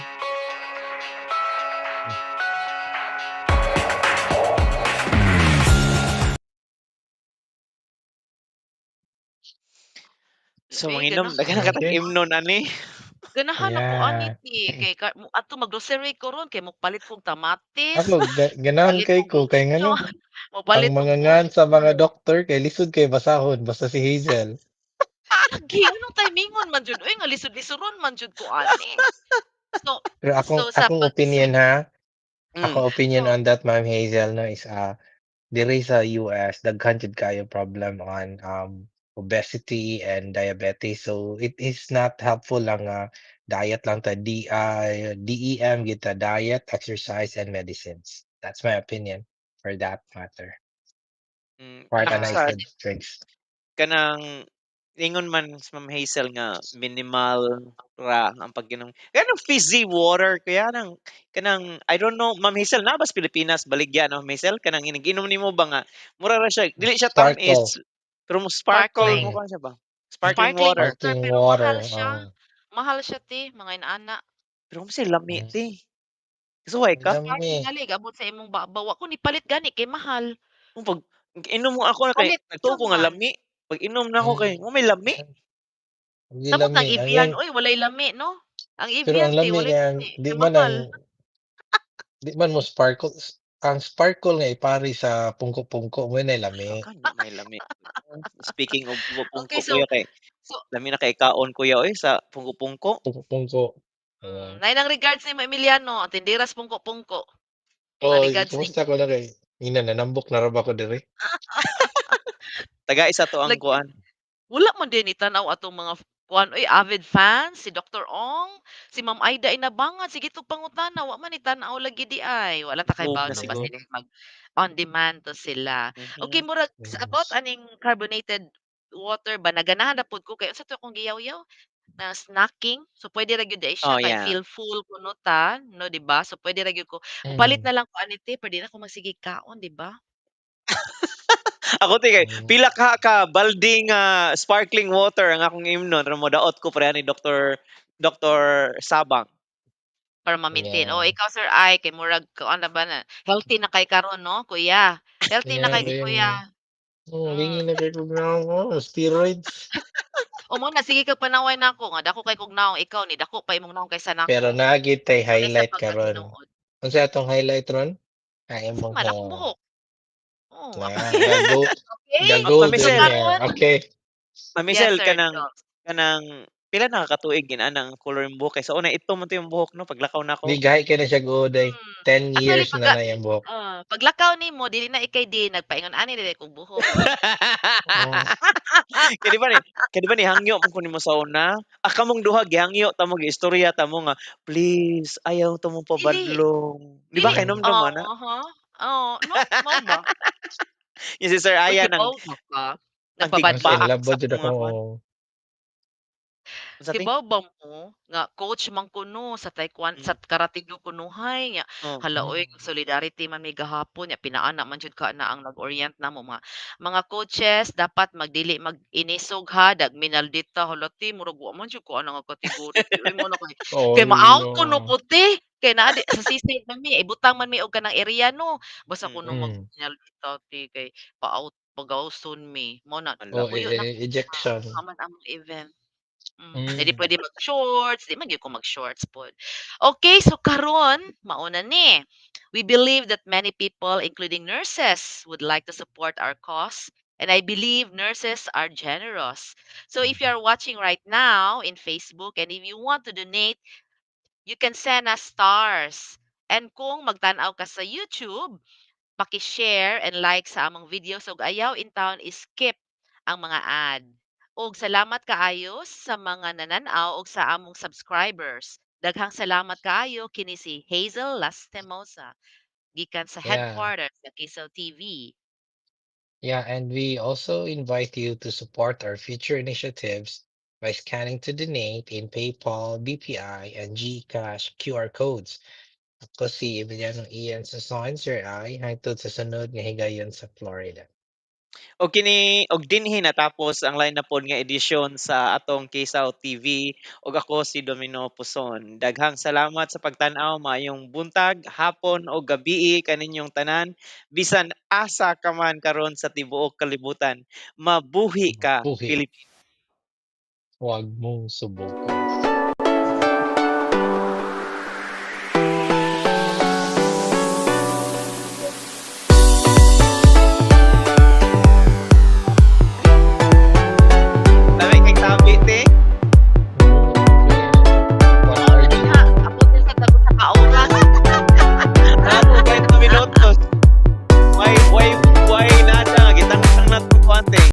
Speaker 3: So
Speaker 1: Eh,
Speaker 3: manginom
Speaker 1: ganahan
Speaker 3: daghan na
Speaker 1: ko.
Speaker 3: katag
Speaker 2: Okay.
Speaker 3: imnon ani.
Speaker 1: Ganahan ako ani
Speaker 2: Yeah.
Speaker 1: ti kay ka mo adto mag-grocery ko ron kay mopalit kog kamatis,
Speaker 2: Ako ganahan
Speaker 1: mopalit
Speaker 2: kay
Speaker 1: kog
Speaker 2: ko kay ngano,
Speaker 1: lotion,
Speaker 2: ang
Speaker 1: mopalit
Speaker 2: mga
Speaker 1: og
Speaker 2: ngan sa
Speaker 1: oyster.
Speaker 2: mga doktor kay lisod kay basahon basta si Hazel.
Speaker 1: Lagi anong timingon man jud uy nga lisod-lisoron man jud ko ani. So
Speaker 2: Pero
Speaker 1: so
Speaker 2: akong
Speaker 1: sa
Speaker 2: akong
Speaker 1: pag sa
Speaker 2: opinion ha,
Speaker 3: Hmm,
Speaker 2: akong opinion
Speaker 1: oh,
Speaker 2: on that Ma'am Hazel 'no is, diri sa US daghan jud kaayo problem on, obesity and diabetes. So it is not helpful lang nga diet lang ta DEM gyud ta diet, exercise, and medicines. That's my opinion for that matter. Part
Speaker 3: Ako
Speaker 2: ana
Speaker 1: yeah,
Speaker 2: is
Speaker 3: sad
Speaker 2: the drinks.
Speaker 3: kanang ingon man si Ma'am Hazel nga minimal ra ang pag-inom. Kanang fizzy water kuya kanang I don't know Ma'am Hazel naa ba sa Pilipinas baligya no Ma'am Hazel kanang inig-inom nimo ba nga mura ra siya dili siya
Speaker 2: Sparkle.
Speaker 3: tam-is pero mo sparkle
Speaker 1: sparkling.
Speaker 3: mo
Speaker 2: Mm.
Speaker 3: kuan siya ba, sparkling
Speaker 1: Sparkling
Speaker 3: water.
Speaker 1: water
Speaker 2: Sparkling
Speaker 1: pero mahal
Speaker 2: water,
Speaker 1: siya.
Speaker 2: oh.
Speaker 1: Mahal siya te, mga inana.
Speaker 3: Pero unsay lami
Speaker 2: Hmm.
Speaker 3: te? Suway ka?
Speaker 2: Lami.
Speaker 1: Sparkling ngali gaabot sa imong babaw. Wa ko ni palit gani kay mahal.
Speaker 3: Kung pag inom mo ako kay
Speaker 1: Palit
Speaker 3: nagtuo
Speaker 1: unsa
Speaker 3: ko nga
Speaker 1: man.
Speaker 3: lami, pag-inom nako kay
Speaker 2: Hmm,
Speaker 3: mao may lami.
Speaker 2: hindi
Speaker 1: Samot
Speaker 2: lami
Speaker 1: nang
Speaker 2: ang
Speaker 1: Evian
Speaker 2: yang
Speaker 1: oy walay lami 'no? Ang
Speaker 2: pero
Speaker 1: Evian
Speaker 2: ang
Speaker 1: te
Speaker 2: lami
Speaker 1: walay
Speaker 2: kay ang
Speaker 1: lami
Speaker 2: di
Speaker 1: kay
Speaker 2: man
Speaker 1: mahal.
Speaker 2: ang di man mo sparkles ang sparkle nga ipari sa pungko-pungko mo nay lami.
Speaker 3: Ah, kana may lami. Speaking of
Speaker 1: Okay,
Speaker 3: pungko-pungko
Speaker 1: so
Speaker 3: kuya kay
Speaker 1: so
Speaker 3: lami na kay kaon kuya oy sa pungko-pungko.
Speaker 2: Pungko-pungko, oo.
Speaker 1: Nay nang regards nimo Emiliano, tindiras pungko-pungko. Nang
Speaker 2: Oo,
Speaker 1: regards
Speaker 2: kumusta
Speaker 1: nimo.
Speaker 2: ko na kay ingna nanambok na ra ba ko diri?
Speaker 3: Taga isa to ang
Speaker 1: Lagi
Speaker 3: kuan.
Speaker 1: wala man din ni tan-aw atong mga kuan oy avid fans si Doctor Ong, si Ma'am Aida Inabangan sige tug pangutana wa man ni tan-aw lagi di ay. Wala ta kay
Speaker 3: Move na
Speaker 1: bano
Speaker 2: Oo.
Speaker 1: basin
Speaker 3: siguro.
Speaker 1: mag on demand to sila. Okay
Speaker 3: Mhm.
Speaker 1: murag sa about
Speaker 2: Yes.
Speaker 1: aning carbonated water ba naganahan ra pud ko kay unsa to akong giyaw-yaw na snacking. So puwede ra gyud diay siya
Speaker 3: Oh,
Speaker 1: kay
Speaker 3: yeah.
Speaker 1: feel full kuno ta no, 'di ba? So puwede ra gyud ko mupalit
Speaker 2: Mm.
Speaker 1: na lang ko ani te pero di na ko magsige kaon, 'di ba?
Speaker 3: Ako ti kay
Speaker 2: Hmm.
Speaker 3: pila ka balde nga sparkling water ang akong imnon ra modaot ko pareha ni Doktor Sabang.
Speaker 1: Para ma-maintain. Oh,
Speaker 2: Yeah.
Speaker 1: ikaw Sir Ai kay murag kuan na ba na healthy na kay karon 'no, kuya? Healthy na
Speaker 2: Yeah,
Speaker 1: kay kuya.
Speaker 2: lingi
Speaker 1: Hmm.
Speaker 2: na kay kog steroids.
Speaker 1: O mo na sige kag panaway nako nga dako kay kog nawong ikaw ni dako pa imong nawong kaysa
Speaker 2: Pero
Speaker 1: nako.
Speaker 2: naa gyud tay
Speaker 1: Walay sa
Speaker 2: highlight karon.
Speaker 1: pagkatinuod.
Speaker 2: Unsa atong highlight ron? Ang
Speaker 1: Unsa
Speaker 2: imong
Speaker 1: man akong
Speaker 2: hair.
Speaker 1: buhok. Oo, akong
Speaker 2: Na
Speaker 1: hair.
Speaker 2: the gold
Speaker 1: Okay?
Speaker 2: the
Speaker 3: Ma'am
Speaker 1: So
Speaker 2: golden
Speaker 3: Michelle,
Speaker 2: hair,
Speaker 1: karon
Speaker 2: okay.
Speaker 3: Ma'am
Speaker 1: yes
Speaker 3: Michelle
Speaker 1: sir,
Speaker 3: kanang
Speaker 1: Jones.
Speaker 3: kanang pila na ka katuig inana ang color imong buhok kay sa una itom man to imong buhok no paglakaw nako.
Speaker 2: Di gahi kay na siya oday.
Speaker 1: Hmm.
Speaker 2: 10
Speaker 1: Actually
Speaker 2: years na
Speaker 1: pagka
Speaker 2: na iyang buhok.
Speaker 1: paglakaw nimo dili na ikay di nagpaingon ani dili kog buhok.
Speaker 2: Mm.
Speaker 3: Kay di ba ni kay di ba nihangyo man ko nimo sa una? Ah, kamong duha gihangyo ta mo giistorya ta mo nga, "Please ayaw ta mo
Speaker 1: Dili.
Speaker 3: pabadlong." Di ba
Speaker 1: Dili
Speaker 2: Mm.
Speaker 3: kahinumdom ana?
Speaker 1: uh-huh. Oh, no, mao ba?
Speaker 3: Yung si Sir
Speaker 1: Uy,
Speaker 3: Ayan ang
Speaker 1: kibaw ba ka?
Speaker 3: ang
Speaker 2: As
Speaker 1: Nagpabadlong
Speaker 2: in
Speaker 3: tigpaak
Speaker 2: love
Speaker 3: sa
Speaker 2: jud
Speaker 3: akong
Speaker 2: ako.
Speaker 3: mga kuan. Unsa ti?
Speaker 1: Kibaw ba mo nga coach man kuno sa taekwondo
Speaker 3: Hmm,
Speaker 1: sa karate-do kunuhay nga
Speaker 3: oh.
Speaker 1: hala
Speaker 2: Mm.
Speaker 1: oy solidarity man mi gahapon nya pinaana man jud ka na ang nag-orient namo mga mga coaches dapat magdili mag-inisog ha dag minaldita hala ti murag wa man jud ko ana nga category ti uy mo na kay kay ma-out
Speaker 2: Hala.
Speaker 1: kuno ko ti kay naa di sa sisig man mi ibutang man mi og kanang area no basta
Speaker 3: Hmm,
Speaker 1: kuno mag
Speaker 2: Mm.
Speaker 1: minaldita ti kay pa-out pagawson mi mo na
Speaker 3: hala.
Speaker 2: Oh, e
Speaker 1: puyo
Speaker 2: e
Speaker 1: na
Speaker 2: ejection.
Speaker 1: man among event. Dili
Speaker 2: Mm.
Speaker 1: puwede mag-shorts, di man gyud ko mag-shorts pod. Okay, so karon mao na ni. We believe that many people, including nurses, would like to support our cause, and I believe nurses are generous. So if you are watching right now in Facebook and if you want to donate, you can send us stars. And kung magtan-aw ka sa YouTube, paki-share and like sa among videos ug ayaw intawon i-skip ang mga ad. Ug salamat kaayo sa mga nanan-aw ug sa among subscribers. Daghang salamat kaayo kini si Hazel Lastimosa gikan sa
Speaker 2: Yeah.
Speaker 1: headquarters sa Kisaw TV.
Speaker 2: Yeah, and we also invite you to support our future initiatives. by scanning to donate in PayPal, BPI, and GCash QR codes. Ako si Emiliano Ian Sason, Sir I, hangtod sa sunod nga higayon sa Florida.
Speaker 3: Og kini og dinhi natapos ang lain na pod nga edisyon sa atong Kisaw TV ug ako si Domino Puson. Daghang salamat sa pagtan-aw, maayong buntag, hapon o gabii kaninyong tanan bisan asa ka man karon sa tibuok kalibutan. Mabuhi ka,
Speaker 2: Buhi,
Speaker 3: Pilipinas.
Speaker 2: huwag mong subukan.